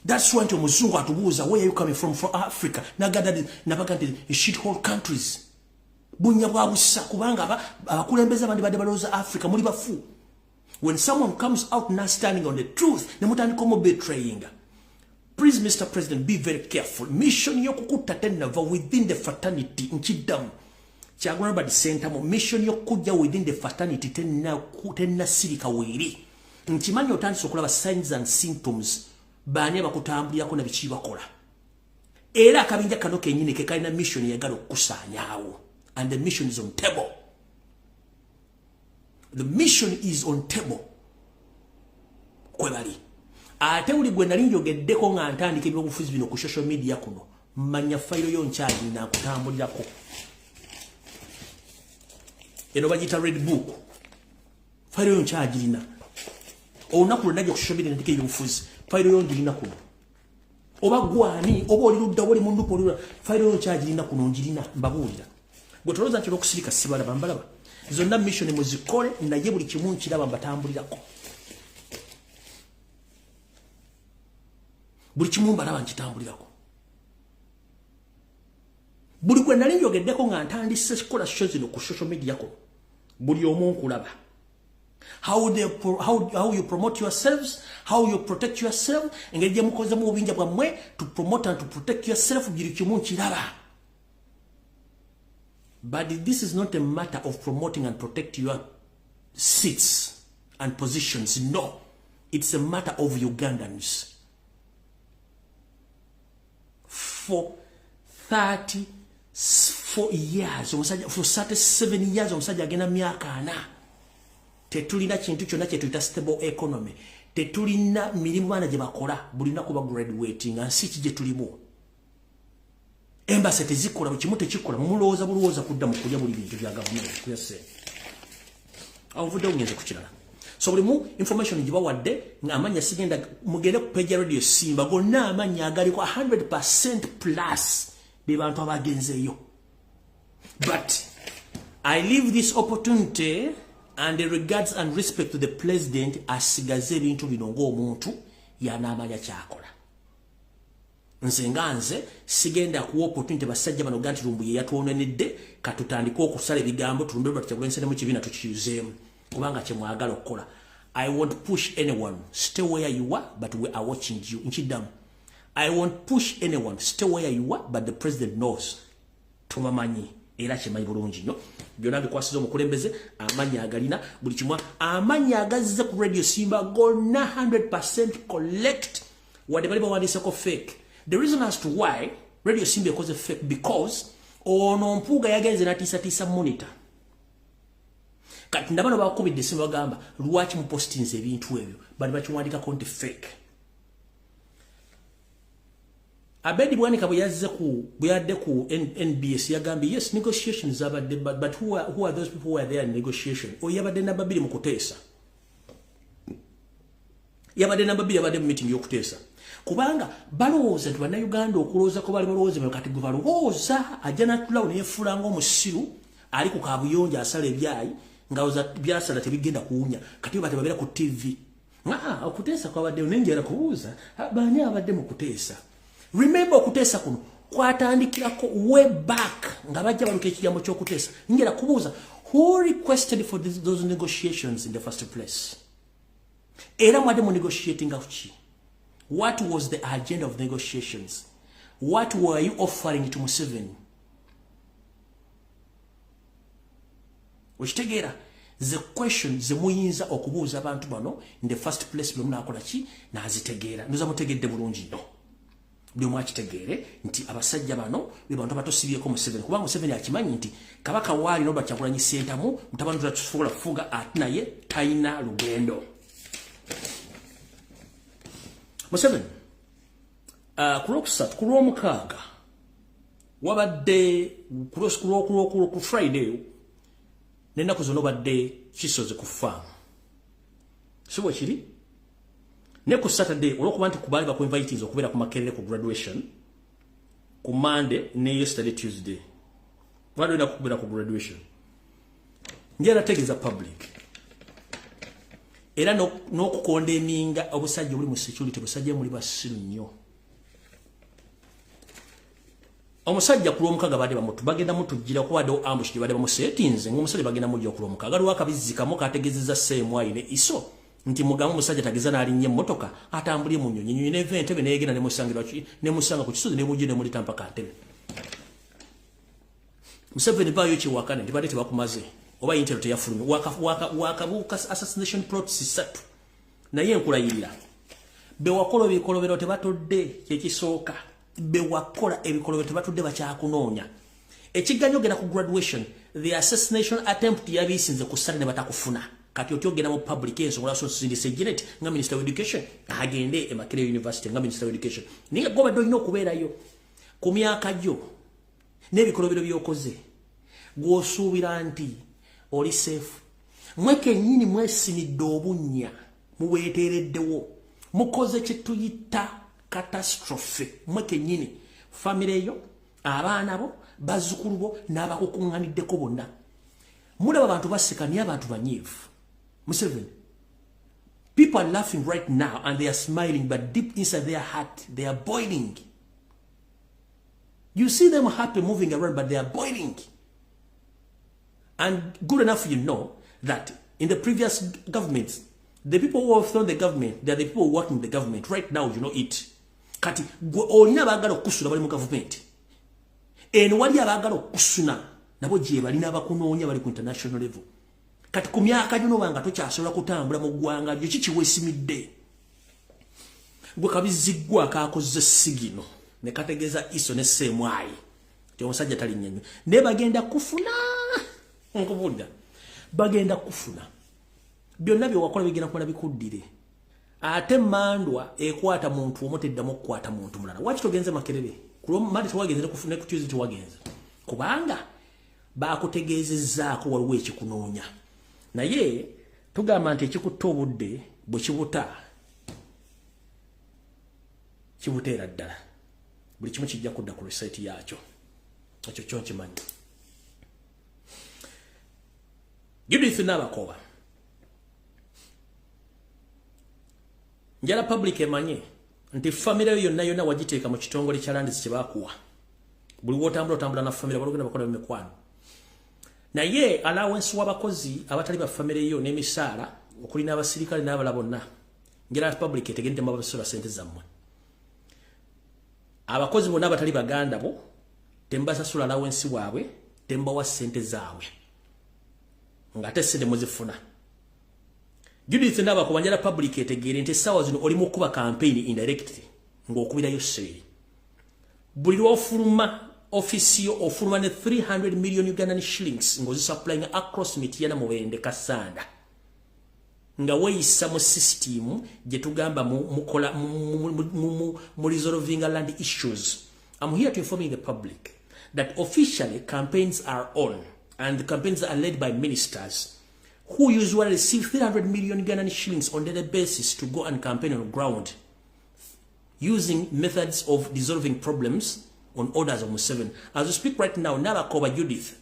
That's why nti omuzungu atubuuza, "Where are you coming from?" "From Africa." Naganda nabaga nti shit hole countries, bunya bwa busa, kubanga abakulembeze abandi badde balowooza Africa muli bafu. When someone comes out not standing on the truth, ne mutandika omu betraying. Please, Mr President, be very careful. Mission y'okukutta tennava within the fraternity. Nkiddamu, Kyagulanyi Robert Ssentamu, mission y'okujja within the fraternity tennasirika weeri. Nkimanyi otandise okulaba signs and symptoms, baani abakutambulirako na biki bakola. Era akabinja kano kennyini ke kalina mission eyagala okukusaanyaawo, and the mission is on table. The mission is on table. Kwe bali. Ate buli gwe nali njogeddeko nga ntandika ebyobufuzi bino ku social media kuno, manya fayiro yo nkyalina nkutambulirako. Eno bagiyita red book. Fayiro yo nkyagirina. Olunaku lwe najja ku social media ntandika ebyobufuzi, fayiro yo ngirina kuno. Oba gwani, oba oli ludda, oli mundupa, oli ludda, fayiro yo nkyagirina kuno, ngirina, mbabuulira. Gwe tolowooza nti olw'okusirika sibalaba, mbalaba. Zonna mission muzikole, naye buli kimu nkiraba, mbatambulirako. Buli kimu mbalaba, nkitambulirako. Buli gwe nali njogeddeko nga ntandise kukola show zino ku social media ko, buli omu nkulaba. How you promote yourselves, how you protect yourself, engeri gye mukoze mu bubinja bwammwe to promote and to protect yourself, buli kimu nkiraba. But this is not a matter of promoting and protect your seats and positions. No, it's a matter of Ugandans. For 34 years, omusajja, for 37 years, omusajja agenda myaka 40. Tetulina kintu kyonna kye tuyita stable economy. Tetulina mirimu baana gye bakola, buli lunaku ba graduating, nsi ki gye tulimu? Embassy tezikola, buli kimu tekikola, mulowooza bulowooza kudda mu kulya buli bintu bya gavumenti, kulya ssente. Awo nvuddewo ngenze ku kirala. So buli mu information gye bawadde ng'amannya sigenda, mugende ku page ya Radio Simba, gonna amannya agaliko 100% plus be bantu abagenzeeyo. But I leave this opportunity and the regards and respect to the president, asigaze ebintu bino ng'omuntu yanaamanya kyakola. Nze nga nze sigenda kuwa opportunity basajja bano ga nti Lumbuye yatwonenedde, katutandike okusala ebigambo tulumbe Robert Kyagulanyi Ssentamu kibiina tukiyuzeemu, kubanga kye mwagala okukola. I won't push anyone. Stay where you are, but we are watching you. Nkiddamu, I won't push anyone. Stay where you are, but the president knows. Tubamanyi era kimanyi bulungi nnyo. Byonna bikwasiza omukulembeze, amannya agalina buli kimu, amannya agazze ku Radio Simba gonna 100% collect, wadde bali bawandiiseko fake. The reason as to why Radio Simba ekoze fake, because ono Mpuuga yagenze natiisatiisa monitor. Kati ndabano bakubidde essimu, bagamba lwaki mupostinze ebintu ebyo, bali bakiwandikako nti fake. Abedi Bwanika bwe yazze ku bwe yadde ku NBS yagambye yes, negotiations zabadde, but who are those people who are there in negotiation? Oyo yabadde namba 2 mu kuteesa, yabadde namba 2, yabadde mu meeting y'okuteesa, kubanga balowooza nti bannayuganda okulowooza ko bali balowooza bano. Kati gwe balowooza ajja natulawo neyefuula ng'omusiru ali ku kabuyonjo asala ebyayi, ng'awoza byasala tebigenda kuwunya. Kati bate babeera ku TV, ah, okuteesa kwabaddeyo, nenjera kubuuza baani abadde mu kuteesa. Remember, okuteesa kuno kwatandikirako way back nga bajja baluka ekigambo ky'okuteesa. Njera kubuuza who requested for those negotiations in the first place? Era mwadde mu negotiating ki? What was the agenda of negotiations? What were you offering to Museveni? Okitegeera? The question ze muyinza okubuuza abantu bano in the first place, bwe munaakola ki n'azitegeera. Ndoza mutegedde bulungi nnyo. Buli omu akitegeere nti abasajja bano be bantu abatosibyeko Museveni, kubanga Museveni akimanyi nti kabaka waali Robert Kyagulanyi Ssentamu mutabani tutasobola kufuga, ate naye talina lugendo. Museveni, ku lwokusatu, ku lwomukaaga wabadde ku Friday n'ennaku zonna obadde Kisozi ku faamu, si bwe kiri? Ne ku Saturday, olwokuba nti kubaali bakuinvitinze okubeera ku Makerere ku graduation ku Monday, ne yesterday Tuesday wali olina kubeera ku graduation. Njera tegeeza public era n'okukonda eminga obusajja obuli mu security, busajja muli basiru nnyo. Omusajja ku lwomukaaga badde bamutu bagenda mutujjira, kubaddewo ambush gye badde bamusetinze ng'omusajja bagenda mujja ku lwomukaaga. Aliwo akabizzi kamu kategeezezza Seemwayi ne Iso nti mugambe omusajja tageza n'alinnya emmotoka, atambulye mu nnyonyi, ennyonyi neva Entebe neyegenda nemusanga ku Kisozi nemujja nemulita mpaka Ntebe. Museveni vaayo kiwakane nti badde tebakumaze oba intel teyafulumye. Wakabuuka assassination plots 3, naye nkulayirira bewakola ebikolobero tebatudde. Kyekisooka, bewakola ebikolobero tebatudde, bakyakunoonya. Ekiganyo ogenda ku graduation, the assassination attempt yabisinze ku Sande ne batakufuna. Kati otyo ogenda mu public ensonga lwaki osindise Janet nga minister of education agende e Makerere University nga minister of education, naye nga gobadde olina okubeerayo ku myaka gyo n'ebikolobero by'okoze, gw'osuubira nti oli safe? Mwe kennyini mwesimidde obunnya, mubweteereddewo, mukoze kye tuyita catastrophe. Mwe kennyini, famire yo, abaana bo, bazzukulu bo n'abakukuŋŋaniddeko bonna. Mulaba abantu baseka, naye abantu banyiivu. Museveni, people are laughing right now and they are smiling, but deep inside their heart they are boiling. You see them happy moving around, but they are boiling. And good enough, you know that in the previous governments, the people who have thrown the government, they are the people working the government right now. You know it. Kati gwe olina abaagala okukusula bali mu gavumenti eno, wali abaagala okukusuna nabo gye balina, abakunoonya bali ku international level. Kati ku myaka gino banga tokyasobola kutambula mu ggwanga lyo, kiki weesimidde? Gwe kabiziggwa akakoze sigino ne kategeeza iso ne seemwayi ti omusajja talinnya nnyo, naye bagenda kufuna. Nkubuulira, bagenda kufuna. Byonna byewakola bigenda kumala bikuddire. Ate mandwa ekwata muntu omu, teddamu okukwata muntu mulala. Waki togenze Makerere? Mali tewagenze, ne ku Tuesday tewagenze, kubanga bakutegeezezzaako waliwo ekikunoonya. Naye tugamba nti ekikutta obudde bwe kibuta, kibuteera ddala. Buli kimu kijja kudda ku reset yakyo. Ekyo kyo nkimanyi. Judith Nabakoba, njala public emanye nti famire yo yonna yonna wagiteeka mu kitongole kya landis kye baakuwa. Buli wotambula otambula na famire, balugenda bakola bemikwano, naye allowance w'abakozi abatali ba famire yo n'emisaala okuli n'abasirikale n'abala bonna, njala public etegende mubasasula sente zammwe. Abakozi bonna abatali baganda bo tembasasula allowance waabwe, tembawa sente zaabwe, ng'ate sente muzifuna. Judith Nabakoba, njala public etegeere nti essaawa zino oli mu kuba campaign indirectly ng'okubirayo seeri. Buli lw'ofuluma ofisi yo, ofuluma ne 300 million Ugandan shillings ng'ozisupplying across Mityana, Mubende, Kassanda, nga weeyisa mu system gye tugamba mukola mu resolving land issues. I'm here to inform the public that officially campaigns are on, and the campaigns are led by ministers who usually receive 300 million Ugandan shillings on daily basis to go and campaign on ground using methods of dissolving problems on orders of Museveni. As we speak right now, Nabakoba Judith,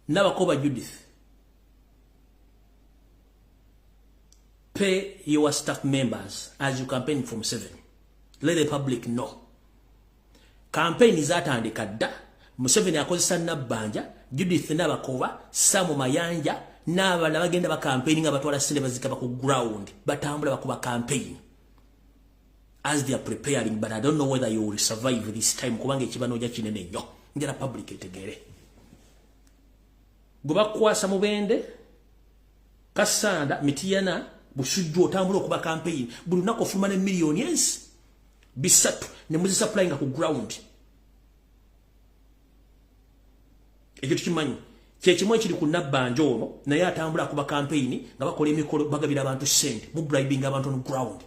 Nabakoba Judith, pay your staff members as you campaign from 7. Let the public know. Campaign zatandika dda. Museveni akozesa Nabbanja, Judith Nabakoba, Samu Mayanja n'abalala bagenda bakampaign nga batwala ssente bazikaba ku ground, batambula bakuba campaign as they are preparing. But I don't know whether you will survive this time, kubanga ekibanooja kinene nnyo. Njala public etegere gwe bakukwasa Mubende, Kassanda, Mityana, Busujju, otambula okuba campaign buli lunaku, ofuluma ne miliyoni ensi 300 ne muzisupplyinga ku ground. Ekyo tukimanyi. Kyekimu ekiri ku Nabbanja ono, naye atambula akuba campaign nga bakola emikolo, bagabira abantu ssente, mu bribing abantu on ground.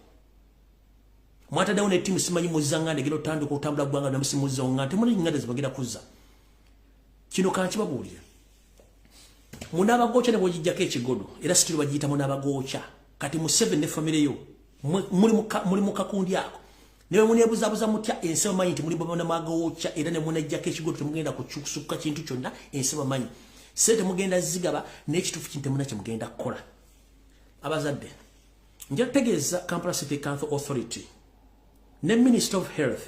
Mwataddewo ne ttiimu simanyi muzzanga negenda otandika otambula ggwanga namusimuzza nga temuli nganda zebagenda kuzza. Kino kankibabuulira, munaabagooca ne bwogijjako ekigodo era situli bagiyita munaabagooca. Kati Museveni ne famire yo muli mu kakundi ako, ne muneebuzabuza mutya, ensi bamanyi nti muli banamagooca, era ne munajjako ekigodo temugenda kukyusukka kintu kyonna. Ensi bamanyi sente mugenda zigaba n'ekituufu kintu temuna kye mugenda kukola. Abazadde, nja kutegeeza Kampala City Council Authority ne Minister of Health,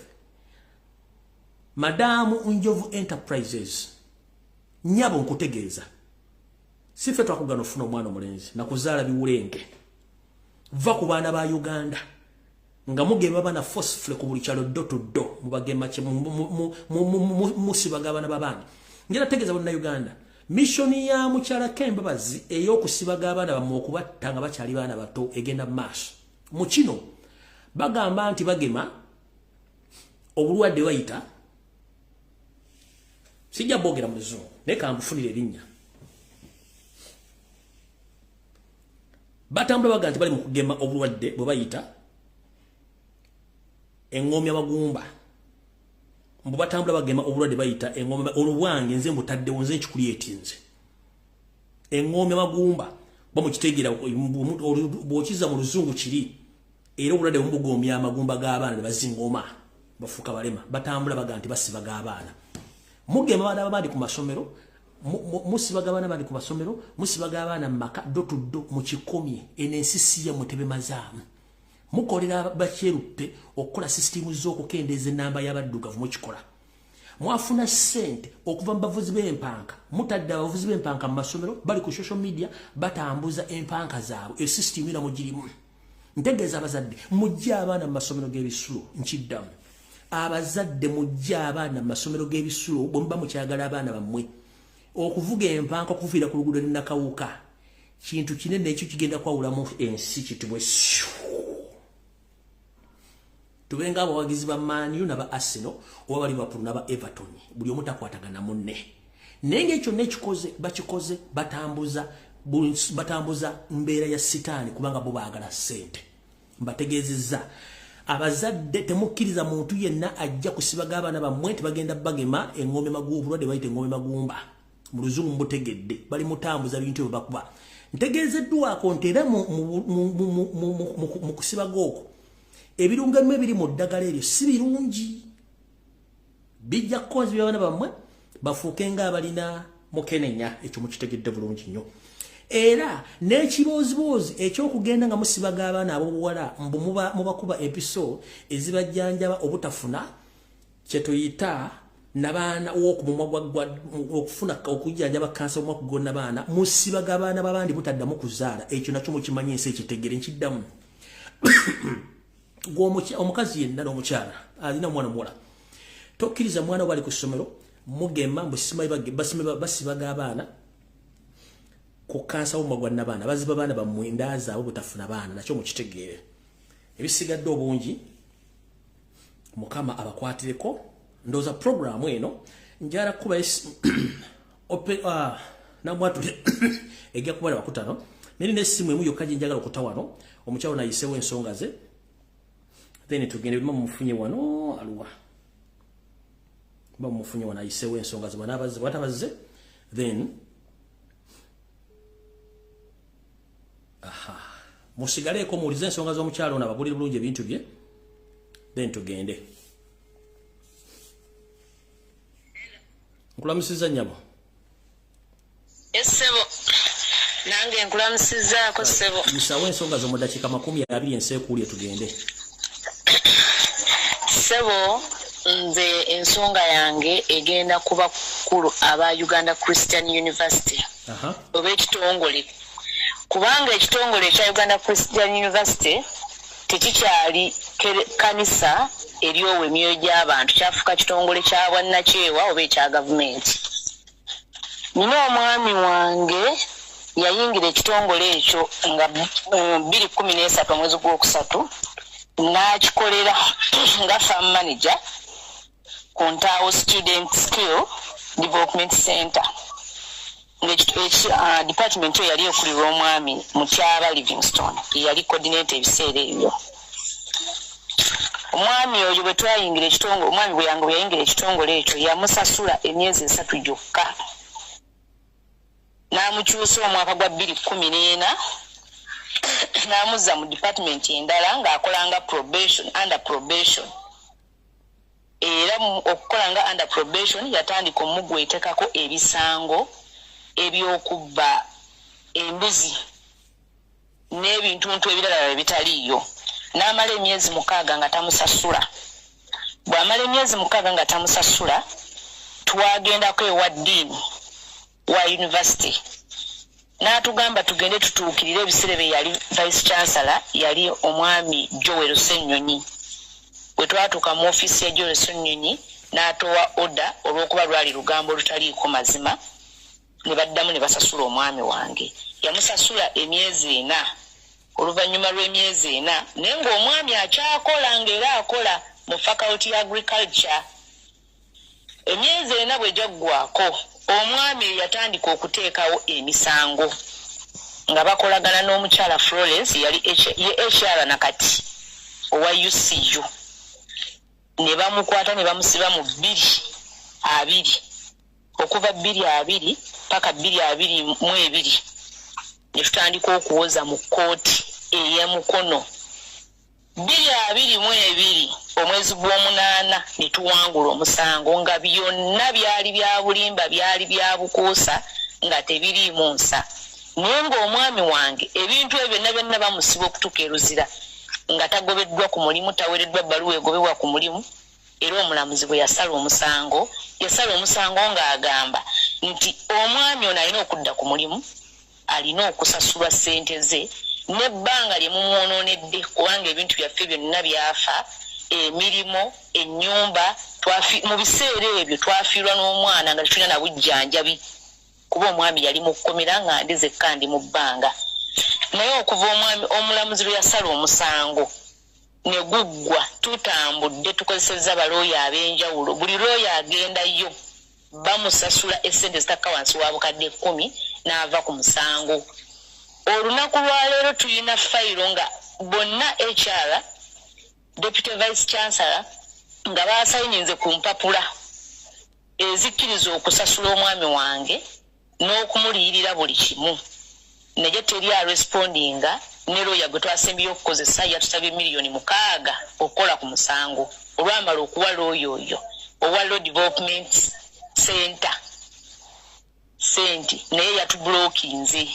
Madamu Njovu Enterprises, nyabo nkutegeeza, si ffe twakugana ofuna omwana omulenzi nakuzaala biwulenge. Va ku baana ba Uganda. Nga mugema abaana forcefully ku buli kyalo, door to door, mubagema, musibaga abaana b'abandi. Ngenda tegeeza bannayuganda, mission ya mukyala Kembabazi ey'okusibaga abaana bammwe, okubatta nga bakyali baana bato, egenda mu maaso. Mu kino bagamba nti bagema obulwadde bayita, sijja boogera mu luzungu naye kambufunire erinnya. Batambula baga nti bali mu kugema obulwadde bwe bayita eŋŋoomya magumba. Mbu batambula bagema obulwadde bayita eŋŋoomya. Olubwange nze mbutaddewo, nze nkikuliyetinze eŋŋoomya magumba. Bamukitegeera bw'okiza mu luzungu kiri. Era obulwadde bumugomya amagumba g'abaana ne bazingoma, bafuuka balema. Batambula baga nti basibaga abaana, mugema abaana babandi ku masomero, musibaga abaana bandi ku masomero, musibaga abaana mu maka door to door. Mukikomye. Eno ensi si yammwe, tebemazaamu. Mukolera bakyeruppe okukola sisitimu z'okukendeeza ennamba y'abaddugavu. Mukikola, mwafuna ssente okuva mu bavuzi b'empanka. Mutadde abavuzi b'empanka mu masomero, bali ku social media batambuza empanka zaabwe. Eyo sisitimu era mugirimu. Ntegeeza abazadde, mujje abaana mu masomero g'ebisulo. Nkiddamu, abazadde, mujje abaana mu masomero g'ebisulo bwe muba mukyagala abaana bammwe. Okuvuga empanka okuviira ku luguudo linakawuka kintu kinene. Ekyo kigenda kwawulamu ensi kitibwe. Tubenga abawagizi ba Man U naba Arsenal oba ba Liverpool naba Everton, buli omu takwatagana munne. Naye ngaekyo nekikoze, bakikoze, batambuza mbeera ya sitaani, kubanga bo baagala ssente. Mbategeezezza, abazadde, temukkiriza muntu yenna ajja kusibaga abaana bammwe nti bagenda bagema eŋŋombe magumba, obulwadde bayita eŋŋombe magumba mu luzungu. Mubutegedde, bali mutambuza bintu ebyo bakuba. Ntegeezeddwako nti era mu kusibaga okwo, ebirungo ebimu ebiri mu ddagala eryo si birungi, bijja kukonzibya abaana bammwe bafuuke ng'abalina mukenenya. Ekyo mukitegedde bulungi nnyo. Era n'ekibooziboozi ekyokugenda nga musibaga abaana ab'obuwala, mbu mubakuba empiso ezibajjanjaba obutafuna kyetuyita nabaana wokumumwa, okufuna okujjanjaba kansa omumwa kugonna baana. Musibaga abaana babandi butaddamu kuzaala. Ekyo nakyo mukimanyi, ensi ekitegere. Nkiddamu, omukazi yenna n'omukyala alina omwana omuwala, tokkiriza mwana bali ku ssomero mugema. Basibaga abaana ku kansa w'omumwa gwa nabaana, baziba baana bammwe endaa zaabwe butafuna baana. Nakyo mukitegeere. Ebisigadde obungi, Mukama abakwatireko. Ndowooza programu eno njala kuba namwatule ejja kuba wakutano. Neri n'essimu emu yokka gye njagala okuta wano, omukyalo nayisewo ensonga ze, then tugende. Bima mumufunye wano, aluwa? Ba mumufunye wano, ayisewo ensonga ze. Banaabazze, bwatabazze, then aha, musigaleeko muwulize ensonga z'omukyalo ono, ababulire bulungi ebintu bye, then tugende. Nkulamusiza, nnyabo. Essebo, nange nkulamusizaako, ssebo. Yisawo ensonga zo mu ddakiika 20, ensi ekuulye, tugende. Ssebo, nze ensonga yange egenda ku bakulu aba Uganda Christian University oba ekitongole, kubanga ekitongole ekya Uganda Christian University tekikyali kanisa eryowa emyoyo gy'abantu, kyafuuka kitongole kya bwannakyewa oba ekya gavumenti. Nina omwami wange yayingira ekitongole ekyo nga 2013 omwezi gwokusatu, n'akikolera nga farm manager ku Ntaawo Student Skill Development Center. Department eyo yali ekulirwa omwami Mutyaba Livingstone, yeyali coordinator ebiseera ebyo. Omwami oyo bwe twayingira ekitongole, omwami bwe yange bwe yayingira ekitongole ekyo, yamusasula emyezi 3 gyokka, n'amukyusa omwaka gwa 2014, n'amuzza mu department endala ng'akola nga probation, under probation. Era okukola nga under probation, yatandika omugwetekako ebisango eby'okubba embuzi n'ebintuntu ebirala ebitaliiyo, n'amala emyezi 6 nga tamusasula. Bw'amala emyezi 6 nga tamusasula, twagendako ewa dean wa university. N'atugamba tugende tutuukirire ebiseera bye yali vice chancellor, yali omwami Joel Ssennyonyi. Bwe twatuuka mu ofiisi ya Joel Ssennyonyi, n'atowa order olw'okuba lwali lugambo olutaliiko mazima, ne baddamu ne basasula omwami wange. Yamusasula emyezi 4. Oluvannyuma lw'emyezi 4, naye ng'omwami akyakola, ng'era akola mu faculty ya agriculture, emyezi 4 bwe gyaggwako, omwami yatandika okuteekawo emisango nga bakolagana n'omukyala Florence, yali ye HR nakati owa UCU, ne bamukwata ne bamusiba mu 2020. Okuva 2020 paka 2022, ne tutandika okuwoza mu kkooti ey'eMukono. 2022 omwezi gw'omunaana ne tuwangula omusango, nga byonna byali bya bulimba, byali bya bukuusa, nga tebiriimu nsa. Naye ng'omwami wange ebintu ebyo byonna byonna bamusiba okutuuka eruzira nga tagobeddwa ku mulimu, taweereddwa bbaluwa egobebwa ku mulimu. Era omulamuzi bwe yasala omusango, yasala omusango ng'agamba nti omwami ono alina okudda ku mulimu, alina okusasulwa ssente ze n'ebbanga lye mumwonoonedde, kubanga ebintu byaffe byonna byafa, emirimu, ennyumba. Mu biseera ebyo twafiirwa n'omwana nga tetulina na bujjanjabi, kuba omwami yali mu kkomera nga ndi zekka ndi mu bbanga. Naye okuva omwami omulamuzi lwe yasala omusango ne guggwa, tutambudde, tukozesezza balooya ab'enjawulo. Buli looya agendayo bamusasula essente zitakka wansi wa 10,000 n'ava ku musango. Olunaku lwaleero tulina fayiro nga bonna HR, deputy vice chancellor, nga basayininze ku mpapula ezikkiriza okusasula omwami wange n'okumuliyirira buli kimu, naye teri arespondinga. Ne looya gwe twasembyeyo okukozesa yatusabye miliyoni 6 okukola ku musango. Olwamala okuwa looya oyo owa Law Development Center sente, naye yatubulookinze.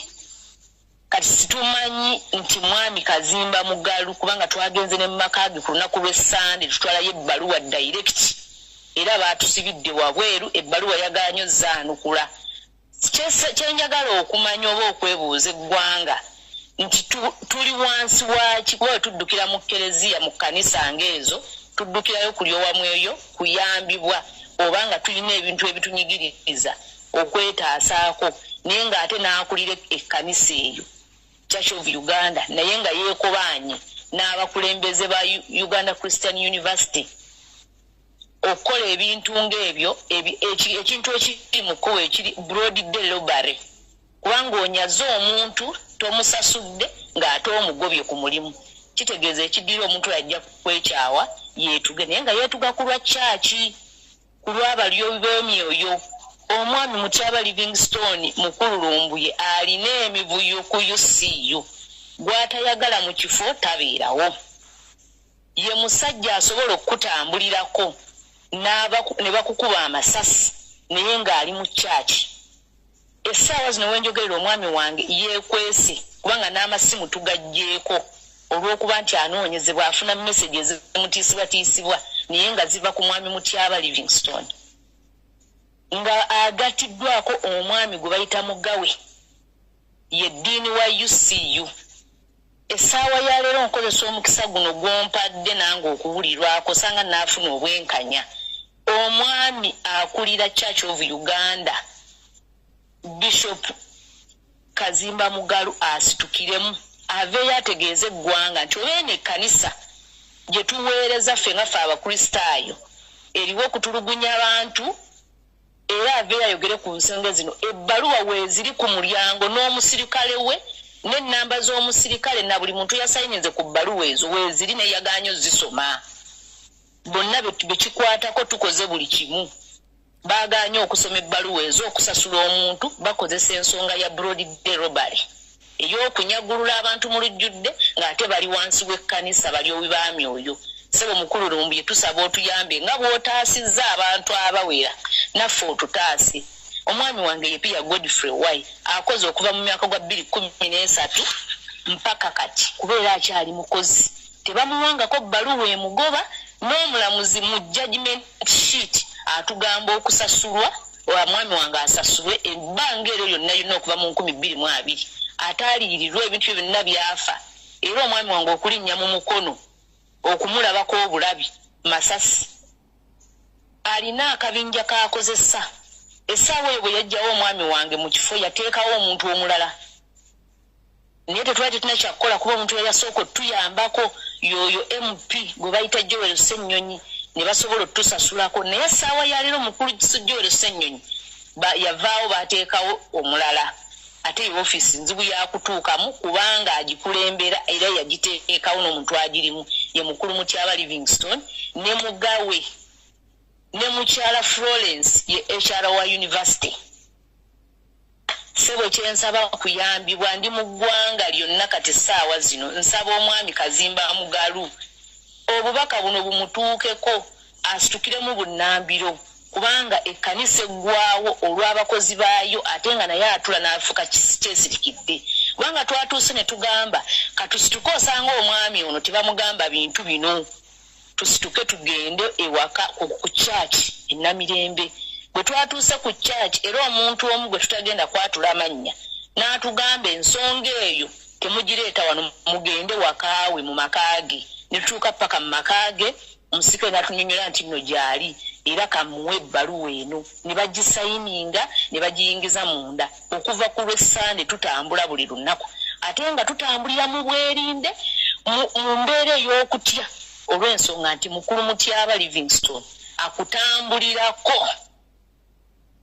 Kati situmanyi nti mwami Kazimba Mugalu, kubanga twagenze ne mumaka ge ku lunaku lw'Essande, tutwalayo ebbaluwa direct, era baatusibidde wabweru, ebbaluwa yagaanyo zaanukula. Kyenjagala okumanya oba okwebuuza eggwanga nti tuli wansi waaki? Kuba we tuddukira mu kereziya, mu kkanisa ng'ezo, tuddukirayo kulyowa mweyo kuyambibwa oba nga tulina ebintu ebitunyigiriza okwetaasaako. Naye ng'ate n'akulira ekkanisa eyo, Church of Uganda, naye nga yeekobaanye n'abakulembeze ba Uganda Christian University okukola ebintu ng'ebyo, ekintu ekiri mu kkubo ekiri broad day robbery, kubanga onyaze omuntu, tomusasudde, ng'ate omugobye ku mulimu. Kitegeeza ekiddira omuntu oyo ajja kwekyawa yeetuge, naye nga yeetuga ku lwa kyaki? Ku lw'abalyobi b'emyoyo. Omwami Mutyaba Livingstone Mukululumbuye alina emivuyo ku UCU, gw'atayagala mu kifo tabeerawo. Ye musajja asobola okukutambulirako ne bakukuba amasasi, naye ng'ali mu kyaki. Essaawa zino wenjogerera, omwami wange yeekwese, kubanga n'amasimu tugaggyeko olw'okuba nti anoonyezebwa, afuna message ezimutiisibwatiisibwa, naye nga ziva ku mwami Mutyaba Livingstone, nga agatiddwako omwami gwe bayita Mugawe, ye dean wa UCU. Essaawa ya leero nkozesa omukisa guno gwompadde nange okuwulirwako, sanga naafuna obwenkanya. Omwami akulira Church of Uganda, Bishop Kazimba Mugalu, asitukiremu aveeyo ategeeze eggwanga nti oba eno ekkanisa gye tuweereza ffe nga ffe Abakristaayo eriwo okutulugunya abantu, era aveeyo ayogere ku nsonga zino. Ebbaluwa weeziri ku mulyango n'omusirikale we n'ennamba z'omusirikale na buli muntu yasayininze ku bbaluwa ezo weeziri, naye yagaanye ozisoma. Bonna bekikwatako tukoze buli kimu, baagaanye okusoma ebbaluwa ezo. Okusasula omuntu bakozesa ensonga ya broad day robbery, ey'okunyagulula abantu mu lujjudde, ng'ate bali wansi w'ekkanisa, balyowi ba myoyo. Ssebo Mukulu Lumbuye, tusaba otuyambe nga bw'otaasizza abantu abawera, naffe otutaase. Omwami wange ye Pia Godfrey Wai, akoze okuva mu myaka gwa 2013 mpaka kati, kubeera akyali mukozi, tebamuwangako bbaluwa emugoba. N'omulamuzi mu judgment sheet atugamba okusasulwa. Omwami wange asasulwe ebbanga eryo lyonna lyonna okuva mu 2020 ate aliyirirwa ebintu bye byonna byafa. Era omwami wange okulinnya mu mukono okumulabako obulabi masasi, alina akabinja k'akozesa. Essaawa eyo bwe yajjawo omwami wange mu kifo, yateekawo omuntu omulala, naye tetwali tetulina kyakukola kuba omuntu yeyasooka otuyambako yoyo MP gwe bayita Joel Ssennyonyi, ne basobola otusasulako. Naye essaawa yaleero mukulu Joel Ssennyonyi yavaawo, bateekawo omulala, ate ye ofiisi nzibu yakutuukamu kubanga agikulembera era yagiteekawo n'omuntu agirimu ye mukulu Mutyaba Livingstone ne Mugawe ne mukyala Florence ye HR wa university. Ssebo, kyensaba kuyambibwa, ndi mu ggwanga lyonna kati essaawa zino. Nsaba omwami Kazimba Mugalu obubaka buno bumutuukeko, asitukiremu bunnambiro, kubanga ekkanisa eggwawo olw'abakozi baayo, ate nga naye atula n'afuka kyesirikidde. Kubanga twatuuse ne tugamba katusituke, osanga omwami ono tebamugamba bintu bino, tusituke tugende ewaka ku kyaki enamirembe. Bwe twatuuse ku kyaki, era omuntu omu gwe tutagenda kwatula amannya n'atugamba ensonga eyo temugireeta wano, mugende wakaawe mu maka ge. Ne tutuuka paka mu maka ge, omusirikale n'atunyonyola nti nno gyali era kamuwe ebbaluwa eno, ne bagisayininga ne bagiyingiza munda. Okuva ku lw'Essande tutambula buli lunaku, ate nga tutambulira mu bwerinde, mu mbeera ey'okutya, olw'ensonga nti mukulu Mutyaba Livingstone akutambulirako,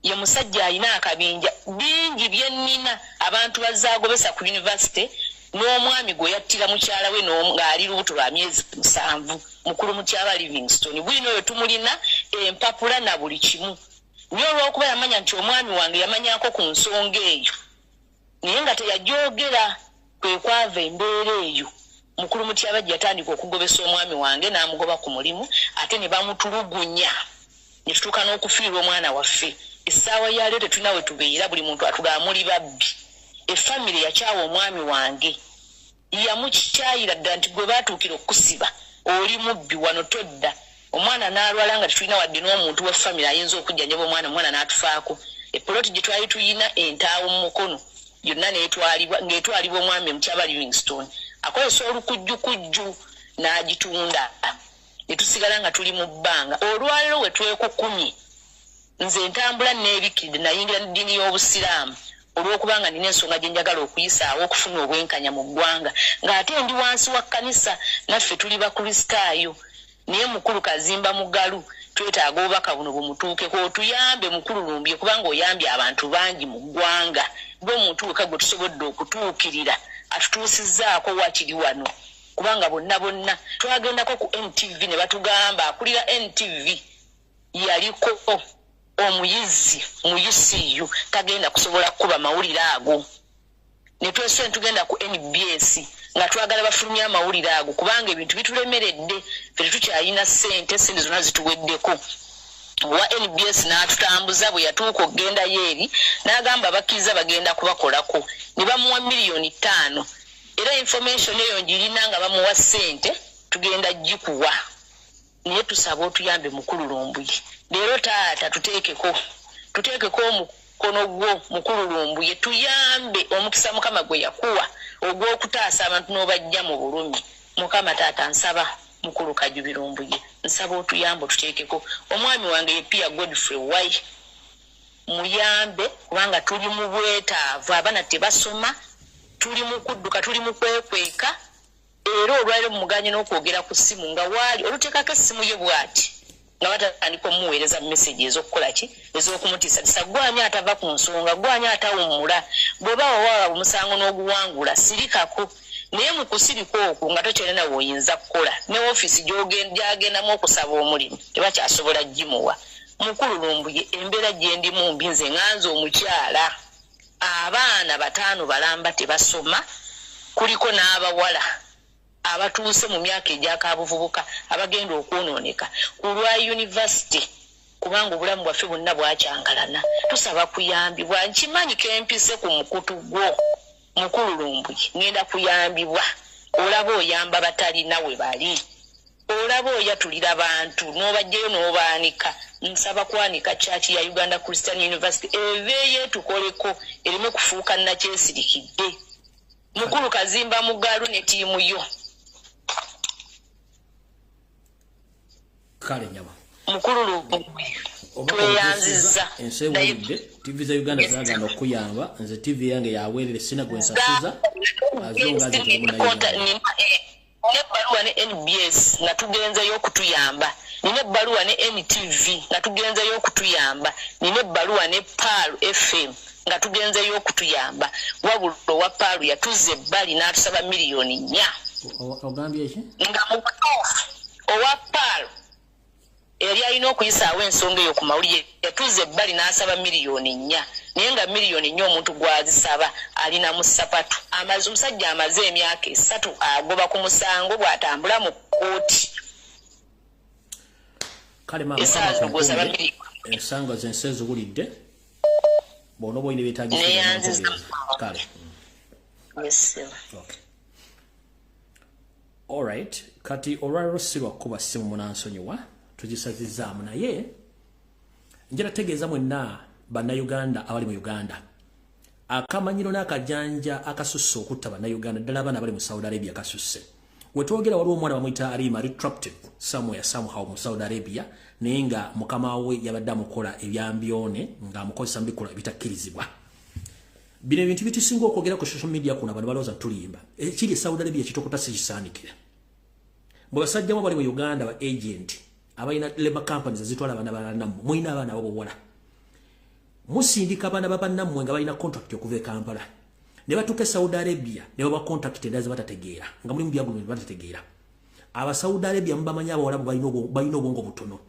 ye musajja alina akabinja. Bingi byennina abantu bazaagobesa ku yunivasite n'omwami gwe yattira mukyala we ng'ali lubuto lwa myezi 7. Mukulu Mutyaba Livingstone bwino oyo tumulina empapula na buli kimu, naye olw'okuba yamanya nti omwami wange yamanyako ku nsonga eyo naye nga teyajogera, kwe kwava embeera eyo. Mukulu Mutyaba gye yatandika okugobesa omwami wange n'amugoba ku mulimu, ate ne bamutulugunya ne tutuuka n'okufiirwa omwana waffe. Essaawa yaleero tetulina we tubeera, buli muntu atugamba muli babbi. Efamire yakyawa omwami wange, yamukyayira ddala nti gwe baatuukira okukusiba oli mubbi, wano todda. Omwana n'alwala nga tetulina wadde n'omuntu wa famire ayinza okujjanjaba omwana, omwana n'atufaako. Epoloti gye twali tuyina entaawo mu mukono yonna n'etwalibwa, ng'etwalibwa omwami Mutyaba Livingstone akozesa olukujjukujju n'agitunda, ne tusigala nga tuli mu bbanga. Olwaleero we twekukumye, nze ntambula neebikiridde, nayingira n'eddiini y'Obusiraamu olw'okubanga nina ensonga gye njagala okuyisaawo okufuna obwenkanya mu ggwanga, ng'ate ndi wansi wa kkanisa, naffe tuli Bakristaayo. Naye mukulu Kazimba Mugalu, twetaaga obubaka buno bumutuukeko, otuyambe mukulu Lumbuye, kubanga oyambye abantu bangi mu ggwanga. Gwe omuntu weka gwe tusobodde okutuukirira atutuusizzaako wakiri wano, kubanga bonna bonna twagendako ku NTV ne batugamba akulira NTV yaliko omuyizi mu UCU, tagenda kusobola kukuba mawulire ago. Ne twesula ne tugenda ku NBS nga twagala bafulumye amawulire ago, kubanga ebintu bitulemeredde, ffe tetukyalina ssente, ssente zonna zituweddeko. Owa NBS n'atutambuza, bwe yatuuka okugendayo eri n'agamba bakkiriza bagenda kubakolako, ne bamuwa miliyoni 5. Era information eyo ngirina nga bamuwa ssente, tugenda gikuwa. Naye tusaba otuyambe mukulu Lumbuye. Leero taata tuteekeko omukono gwo mukulu Lumbuye, tuyambe omukisa Mukama gwe yakuwa ogw'okutaasa abantu n'obajja mu bulumi. Mukama taata, nsaba mukulu Kajubi Lumbuye, nsaba otuyambe otuteekeko. Omwami wange ye Pia Godfrey Wai, muyambe kubanga tuli mu bwetaavu, abaana tebasoma, tuli mu kudduka, tuli mu kwekweka. Era olwaliro mumuganye n'okwogera ku ssimu, nga waali oluteekako essimu ye bw'ati nga batandika omuweereza message ez'okukola ki, ez'okumutiisatiisa. Gwani atava ku nsonga? Gwani atawummula? Bw'oba wawaaba omusango n'oguwangula, sirikako. Naye mu kusirika okwo nga tokyalina woyinza kukola, ne ofiisi gy'agendamu okusaba omulimu tebakyasobola gimuwa. Mukulu Lumbuye, embeera gye ndimu mbi. Nze ŋŋanze omukyala, abaana bataano balamba tebasoma, kuliko n'abawala abatuuse mu myaka egyakabuvubuka abagenda okwonooneka ku lwa yunivasite, kubanga obulamu bwaffe bwonna bwakyankalana. Tusaba kuyambibwa. Nkimanyi kempise ku mukutu gwo mukulu Lumbuye, ŋŋenda kuyambibwa. Olaba oyamba batalina we bali. Olaba oyatulira bantu n'obajjayo n'obaanika. Nsaba kwanika church ya Uganda Christian University eveeyo etukoleko, ereme kufuuka nakyesirikidde. Mukulu Kazimba Mugalu ne ttiimu yo. Kale nyaba. Mukulu Lumbwe, tweyanzizza. Ensi ewulidde. TV za Uganda zaagaana okuyamba. Nze TV yange yaweerere, sina gwe nsasuza azonga nze temunnayuganda. Nina ebbaluwa ne NBS nga tugenzeyo okutuyamba, nina ebbaluwa ne NTV nga tugenzeyo okutuyamba, nina ebbaluwa ne Pearl FM nga tugenzeyo okutuyamba. Wabula owa Pearl yatuzza ebbali n'atusaba 4 million. Ogambye ki? Nga mu butuufu owa Pearl eyali alina okuyisaawo ensonga eyo ku mawulire yatuzza ebbali n'asaba 4 million, naye nga 4 million omuntu gw'azisaba alina mu ssapatu. Amaze omusajja amaze emyaka 3 agoba ku musango bw'atambula mu kkooti. Kale maama. Essaawa zino gw'osaba miliyoni. Ensanga zensi eziwulidde, bw'onooba olina ebyetaagisa. Neeyanziza. Kale. Yes. Okay. Alright, kati olwaliro si lwakkuba ssimu, munansonyiwa tugisazizaamu, naye njala tegeeza mwenna Bannayuganda abali mu Uganda akamanyiro n'akajanja akasusse okutta Bannayuganda, ddala abaana abali mu Saudi Arabia kasusse. Wetwogera waliwo omwana bamuyita Arima, ali trapped somewhere somehow mu Saudi Arabia, naye nga mukama we yabadde amukola ebyambyone ng'amukozesa mu bikolwa ebitakkirizibwa. Bino ebintu bitusinga okwogera ku social media kuno, abantu balowooza tulimba. Ekiri e Saudi Arabia kitokota sikisaanikira. Bwe basajjamu abali mu Uganda, ba agent abalina labor companies ezitwala abaana bannammwe, mulina abaana ab'obuwala, musindika abaana babannammwe nga balina contract okuva e Kampala ne batuuka e Saudi Arabia ne baba contract endala ze batategeera, nga mulimu byagulu batategeera. Aba Saudi Arabia mubamanyi, abawalabu balina obwongo butono.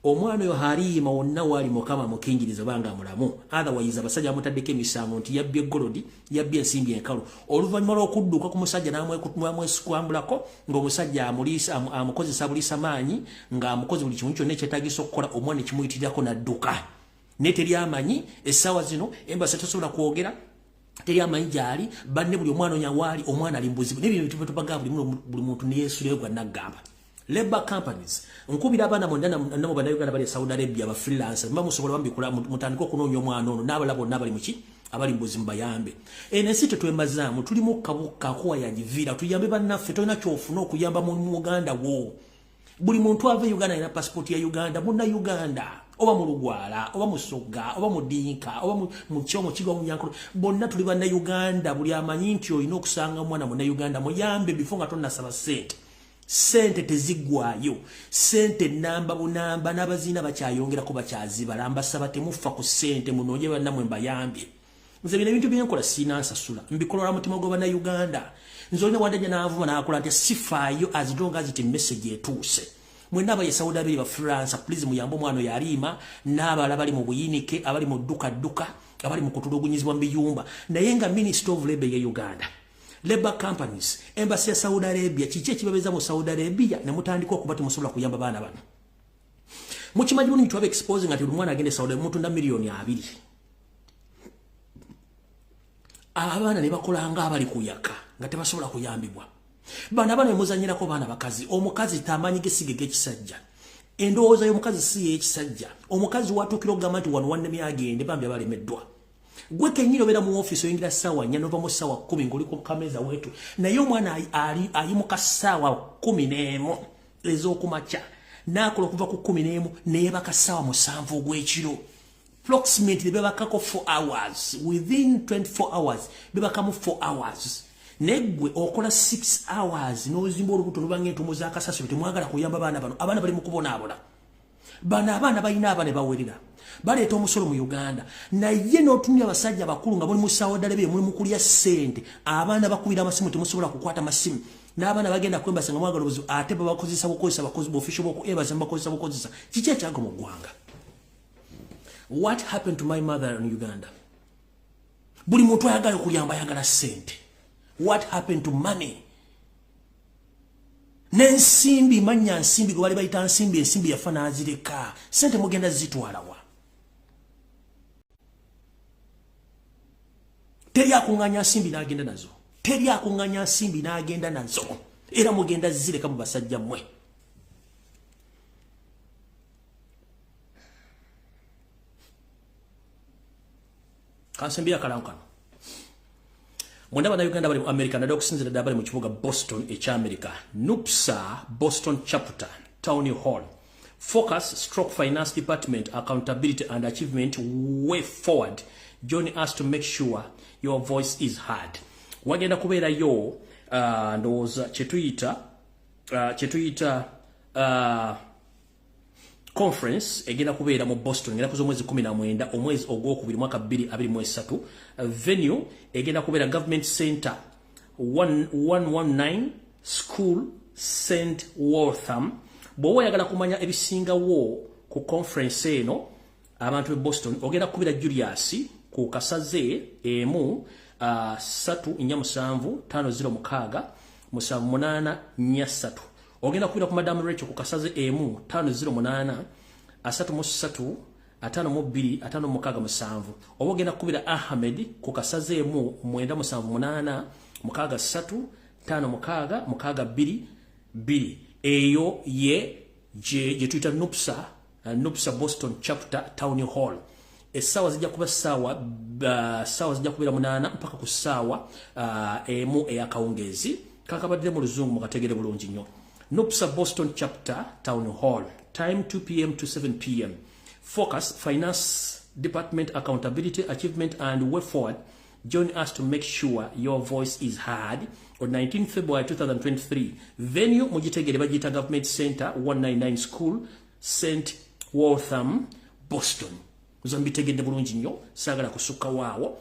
Omwana oyo Haliima wonna waali, Mukama mukingiriza obanga mulamu, otherwise abasajja bamutaddeko emisango nti yabbye gold, yabbye ensimbi enkalu, oluvannyuma lw'okudduka ku musajja n'amwesikwambulako ng'omusajja amukozesa buliisa maanyi, ng'amukoze buli kimu kyonna ekyetaagisa okukola. Omwana ekimuyitirirako n'adduka, naye teri amanyi essaawa zino. Embassy tosobola kwogera, teri amanyi gyali. Banne buli omwana onya waali, omwana ali mubuzibu. Naye bino tubaga buli muntu neyesuleyo gwa naggamba. Labor companies, nkubira abaana mwonna namwe Bannayuganda bali e Saudi Arabia, ba freelancer, muba musobola bambikula mutandike okunoonya omwana ono n'abalala bonna abali muki, abali mubuzibu, bayambe. Eno ensi tetwemazaamu, tulimu kabuka akuwa yagiviira. Tuyambe bannaffe. Tolina kyofuna okuyamba mu muganda wo. Buli muntu ava e Uganda alina passport ya Uganda, munna Uganda, oba mu Lugwala, oba Musoga, oba Mudinka, oba Mukyomo Kiga, Munyankolo, bonna tuli banna Uganda. Buli amanyi nti olina okusanga omwana munna Uganda, muyambe bifo nga tonnasaba ssente. Sente teziggwayo, sente namba bunamba, n'abaziina bakyayongerako, bakyazibala. Mbasaba temufa ku ssente, munoonye bannammwe mbayambye. Nze bino ebintu byenkola siina nsasula, mbikola lwa mutima gwa Bannayuganda. Nze olina wandajja n'anvuma n'akola nti sifaayo, as long as it message etuuse. Mwenna abaye Saudi Arabia, ba freelancer, please muyambe omwana oyo Aliima n'abalala bali mu buyinike, abali mu dduka dduka, abali mu kutulugunyizibwa mu biyumba. Naye nga Minister of Labor ye Uganda, labor companies, embassy ya Saudi Arabia, kiki ekibabeza mu Saudi Arabia ne mutandika okuba temusobola kuyamba baana bano? Mukimanyi bulungi twaba exposing ati buli mwana agenda e Saudi mutunda 20 million, abaana ne bakola nga abali kuyaka nga tebasobola kuyambibwa. Bano abaana bemuzanyirako baana bakazi. Omukazi tamanyi gesige g'ekisajja, endowooza y'omukazi si y'ekisajja. Omukazi watuukira okugamba nti wano wannemye agende, bambi abalemeddwa. Gwe kennyini obeera mu ofiisi, oyingira ssaawa 4 nova mu ssaawa 10 ng'oli ku kameeza weetu, naye omwana ayimuka ssaawa 11 ez'okumakya n'akola okuva ku 11 neyeebaka ssaawa 7 ogw'ekiro, approximately bebakako 4 hours within 24 hours, bebakamu 4 hours. Neggwe okola 6 hours n'ozimba olubuto lubanga entumo z'akasasiro. Temwagala kuyamba baana bano. Abaana bali mu kubonaabona. Bano abaana balina abaana bawerera, baleeta omusolo mu Uganda, naye n'otumya abasajja abakulu nga muli mu Saudi Arabia, muli mu kulya ssente. Abaana bakubira amasimu, temusobola kukwata masimu. N'abaana bagenda kwembasa nga mwagala obuzibu, ate babakozesa bukozesa, bakozi bofficial boku embassy bakozesa bukozesa. Kiki ekyaga mu ggwanga? What happened to my mother in Uganda? Buli muntu ayagala okuyamba ayagala ssente. What happened to money n'ensimbi? Manya nsimbi gwe bali bayita nsimbi, ensimbi yafa n'azireka. Sente mugenda zitwalawa? Teri akuŋŋanya nsimbi n'agenda nazo, teri akuŋŋanya nsimbi n'agenda nazo, era mugenda zireka mu basajja mmwe. Kansembya akalango kano. Mwenda bannayuganda bali mu America, naddala okusinziira ddala bali mu kibuga Boston ekya America. NUPSA Boston Chapter, Town Hall. Focus Stroke Finance Department Accountability and Achievement Way Forward. Join us to make sure your voice is heard. Wagenda kubeerayo ndowooza kyetuyita conference egenda kubeera mu Boston ngenda kuza omwezi 19, omwezi ogwokubiri, mwaka 2023. Venue egenda kubeera Government Center, 119 School St Waltham. Bw'oba oyagala kumanya ebisingawo ku conference eno, abantu be Boston, ogenda kukubira Julius ku kasaze 1 347 506 7843. Ogenda kubira ku Madam Rachel ku kasaze 1 508 33 52 56 7. Oba ogenda kukubira Ahmed ku kasaze 1 978 6 3 5 6 6 2 2. Eyo ye gye tuyita NUPSA, NUPSA Boston Chapter Town Hall. Essaawa zijja kuba ssaawa zijja kubeera 8 mpaka ku ssaawa 1 eyakawungeezi. Kakabaddire mu Luzungu mukategere bulungi nnyo. NUPSA Boston Chapter Town Hall, time 2 p.m. to 7 p.m. Focus: Finance Department Accountability, Achievement and Way Forward. Join us to make sure your voice is heard on 19 February 2023. Venue mugitegere, bagiyita Government Center, 199 School St Waltham, Boston. Nza mbitegedde bulungi nnyo, saagala kusukka waawo.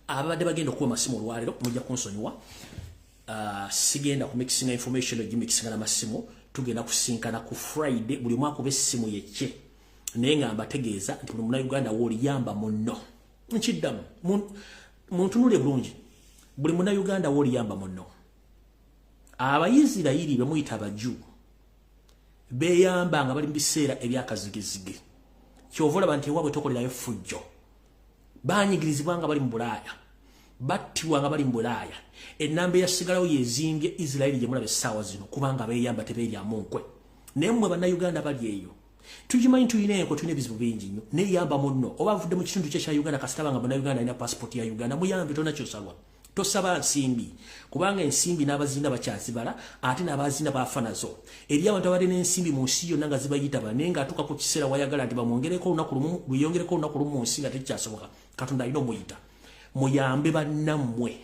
Ababadde bagenda okuwa amasimu olwaleero mujja kunsonyiwa. Sigenda kumixinga information ogimixinga n'amasimu. Tugenda kusinkana ku Friday, buli omu akuba essimu yekye. Naye nga mbategeeza nti buli Munnayuganda wooliyamba munno, nkiddamu, muntunule bulungi, buli Munnayuganda wooliyamba munno. Abayisirayiri bemuyita abaju beeyamba nga bali mu biseera ebyakazigizigi. Kyova olaba nti ewaabwe tokolerayo ffujjo. Banyigirizibwa nga bali mu Bulaaya, battibwa nga bali mu Bulaaya. Ennamba eyasigalawo yezimbye Isirayiri gye mulaba essaawa zino, kubanga beeyamba, tebeeryamu nkwe. Naye mmwe Bannayuganda bali eyo, tukimanyi tulina enko, tulina ebizibu bingi nnyo, neyamba munno. Oba avudde mu kitundu kye kya Uganda, kasitaba nga Munnayuganda alina passport ya Uganda, muyambe. Tolina kyosalwa, tosaba nsimbi, kubanga ensimbi n'abazinda bakyazibala, ate n'abazinda bafa nazo. Eri abantu abadde n'ensimbi mu nsi yonna nga zibayitaba, naye ng'atuuka ku kiseera wayagala nti bamwongereko olunaku lumu, luyongereko olunaku lumu mu nsi, nga tekikyasoboka. Katonda alina omuyita. Muyambe bannammwe,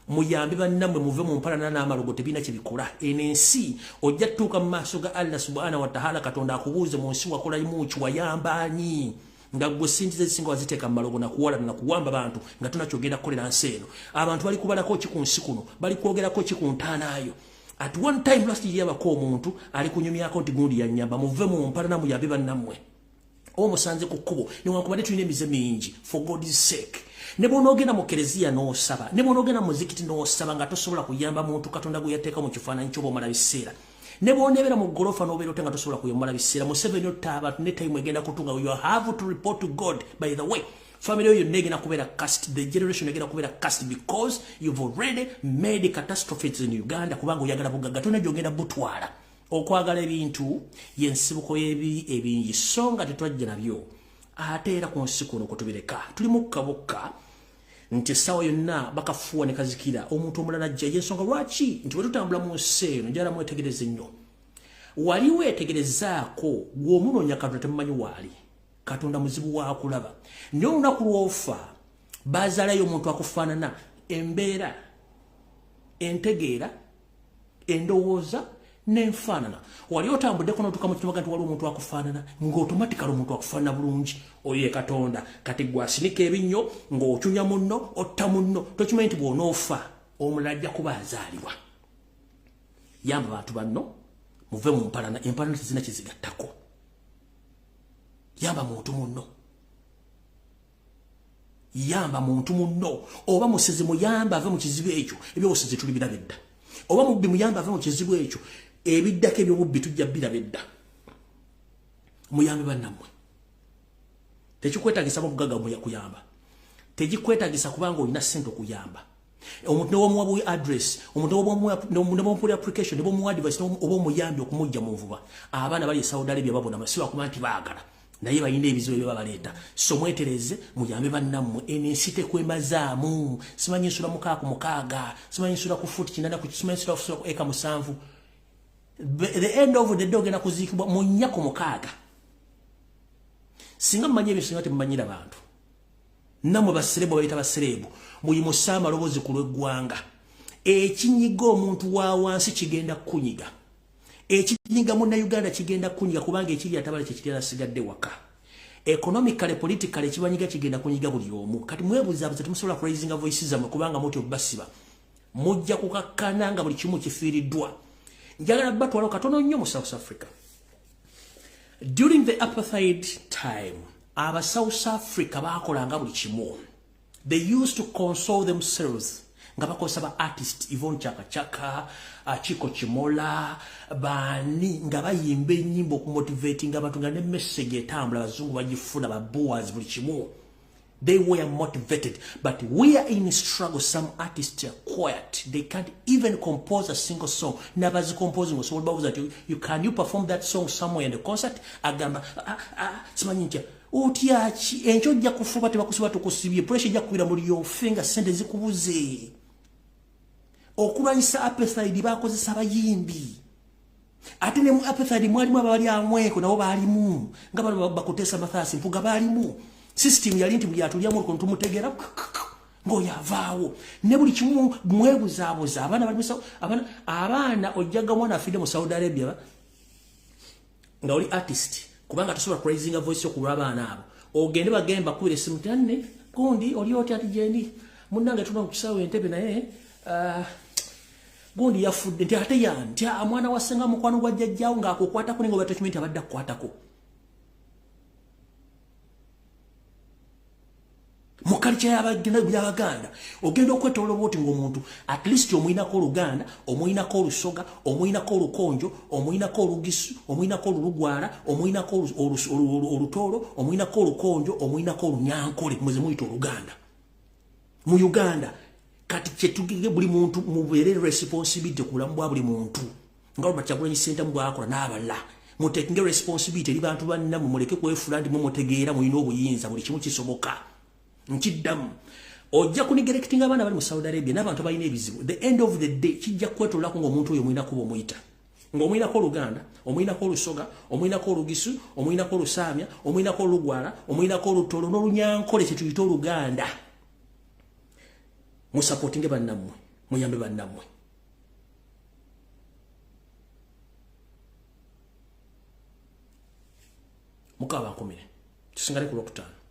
muyambe bannammwe, muve mu mpalana n'amalogo, tebirina kye bikola. Eno ensi ojja tutuuka mu maaso ga Allah subhana wa taala, Katonda akubuuze mu nsi wakolamu ki, wayambaani, nga gwe sente ezisinga waziteeka mu malogo nakuwalana nakuwamba bantu, nga tona kyogenda kukolera nsi eno. Abantu bali kubalako ki ku nsi kuno? Bali kwogerako ki ku ntaanaayo? At one time last year abako omuntu ali kunyumyako nti gundi yanyamba. Muve mu mpalana, muyambe bannammwe. Omusanze ku kkubo, newankubadde tulina emize mingi, for God's sake, ne bw'onoogenda mu kereziya n'osaba, ne bw'onoogenda mu muzikiti n'osaba, nga tosobola kuyamba muntu Katonda gwe yateeka mu kifaananyi ky'oba omala biseera. Ne bw'oneebeera mu ggolofa n'obeera ote nga tosobola kuyomala biseera. Museveni otta abantu, ne time egenda kutunga, you have to report to God. By the way, family yo yonna egenda kubeera cursed, the generation egenda kubeera cursed, because you've already made catastrophes in Uganda, kubanga oyagala bugagga, tolina gy'ogenda butwala. Okwagala ebintu yensibuko y'ebibi ebingi, so nga tetwajja nabyo. Ate era ku nsi kuno kutubireka tuli mukka bukka, nti essaawa yonna bakafuuwa ne kazikira, omuntu omulala ajja. Yensonga lwaki nti bwe tutambula mu nsi eno, njala mwetegereze nnyo. Wali weetegerezaako gw'omunoonya Katonda, temumanyi waali. Katonda muzibu wakulaba, naye olunaku lw'ofa bazaalayo omuntu akufaanana embeera, entegeera, endowooza n'enfaanana. Wali otambuddeko n'otuuka mu kinoga nti waliwo omuntu akufaanana, ng'automatically omuntu akufaanana bulungi, oyo ye Katonda. Kati gwe asinika ebinnyo ng'ocunya munno, otta munno, tokimanyi nti bw'onoofa omulala ajja kuba azaalibwa. Yamba bantu banno, muve mu mpalana. Empalana tezina kyezigattako. Yamba muntu munno, yamba muntu munno. Oba musezi, muyamba ave mu kizibu ekyo, ebyobusezi tuli biraba edda. Oba mubbi, muyamba ave mu kizibu ekyo, ebiddako ebyobubbi tujja biraba edda. Muyambe bannammwe. Tekikwetagisa mubugagga kuyamba, tekikwetagisa kubanga olina ssente okuyamba omuntu. Newomuwa buwi address omuntu, newomuwa application, newomuwa advice, oba omuyambi okumujja mu nvuba. Abaana bali e Saudi Arabia babona, si bakuba nti baagala, Naye balina ebizibu ebyo babaleeta. So mwetereze, muyambe bannammwe. Eno ensi tekwemazaamu. Simanyi nsula 66, simanyi nsula ku fuuti 8, simanyi nsula ku eka 7. The end of the day ogenda kuziikibwa mu 4 ku 6. Singa mumanyi ebyo, singa temumanyira bantu. Nammwe baserebu, bayita baserebu, muyimuse amaloboozi ku lw'eggwanga. Ekinyiga omuntu wa wansi kigenda kukunyiga. Ekinyiga munnayuganda kigenda kunyiga, kubanga ekiri atabala kyekiri asigadde waka. Economically, politically, ekibanyiga kigenda kunyiga buli omu. Kati mwebuuzaabuza, temusobola kuraisinga voices zammwe kubanga muti obasiba. Mujja kukakkana nga buli kimu kifiiriddwa. Njagala batwala katono nnyo mu South Africa. During the apartheid time, aba South Africa baakolanga buli kimu. They used to console themselves nga bakozesa ba artist, Yvonne Chaka Chaka, Chiko Chimola, bani, nga bayimba ennyimba okumotivatinga abantu, nga ne message etambula, abazungu bagifuna, ba Boers, buli kimu. They were motivated. But we are in struggle. Some artists are quiet. They can't even compose a single song. Nabazi composing. So what that you can you perform that song somewhere in the concert? Agamba ah, ah, simanyi ntya. Otya ki? Enkyo ojja kufuba, tebakusiba, tukusibye. Pressure ejja kubira muri your finger, sente zikubuze. Okulwanyisa apartheid bakozesa abayimbi. Ate ne mu apartheid mwalimu abali amweko, nabo baalimu. Nga bano bakutesa Mathias Mpuga baalimu. System yali nti buli atulyamu olukono tumutegera ng'oyo avaawo. Ne buli kimu mwebuzaabuza. Abaana bali abaana ojjaga mwana afidde mu Saudi Arabia ba nga oli artist, kubanga tosobola kuraisinga voice okulwa abaana abo. Ogende bagende bakubira essimu nti anne gundi oli otya, ati gyendi munnange, tuna ku kisaawe Entebbe, naye gundi yafudde, nti ate yani, nti mwana wa ssenga mukwano gwa jjajjaawo ng'akukwatako, naye nga oba tokimanyi nti abadde akukwatako. Mu culture y'Abaganda ogenda okwetoloola bwoti ng'omuntu at least omuyinako Oluganda, omuyinako Olusoga, omuyinako Olukonjo, omuyinako Olugisu, omuyinako Olulugwala, omuyinako Olutoolo, omuyinako Olukonjo, omuyinako Olunyankole, mweze muyita Oluganda mu Uganda. Kati kyetugige buli muntu mubeere responsibility ku bulamu bwa buli muntu, nga Robert Kyagulanyi Ssentamu bw'akola n'abalala. Mutekinge responsibility eri bantu bannammwe, muleke kwefuula nti mumutegeera, mulina obuyinza, buli kimu kisoboka. Nkiddamu, ojja kuneglectinga abaana bali mu Saudi Arabia n'abantu balina ebizibu. The end of the day kijja kwetololako ng'omuntu oyo omulina kuba omuyita ng'omuyinako Oluganda, omuyinako Olusoga, omuyinako Olugisu, omuyinako Olusaamya, omuyinako Olugwala, omuyinako Olutolo n'Olunyankole, kye tuyita Oluganda. Musupportinge bannammwe, muyambe bannammwe. Mukama bankumire, tusingale ku Lwokutaano.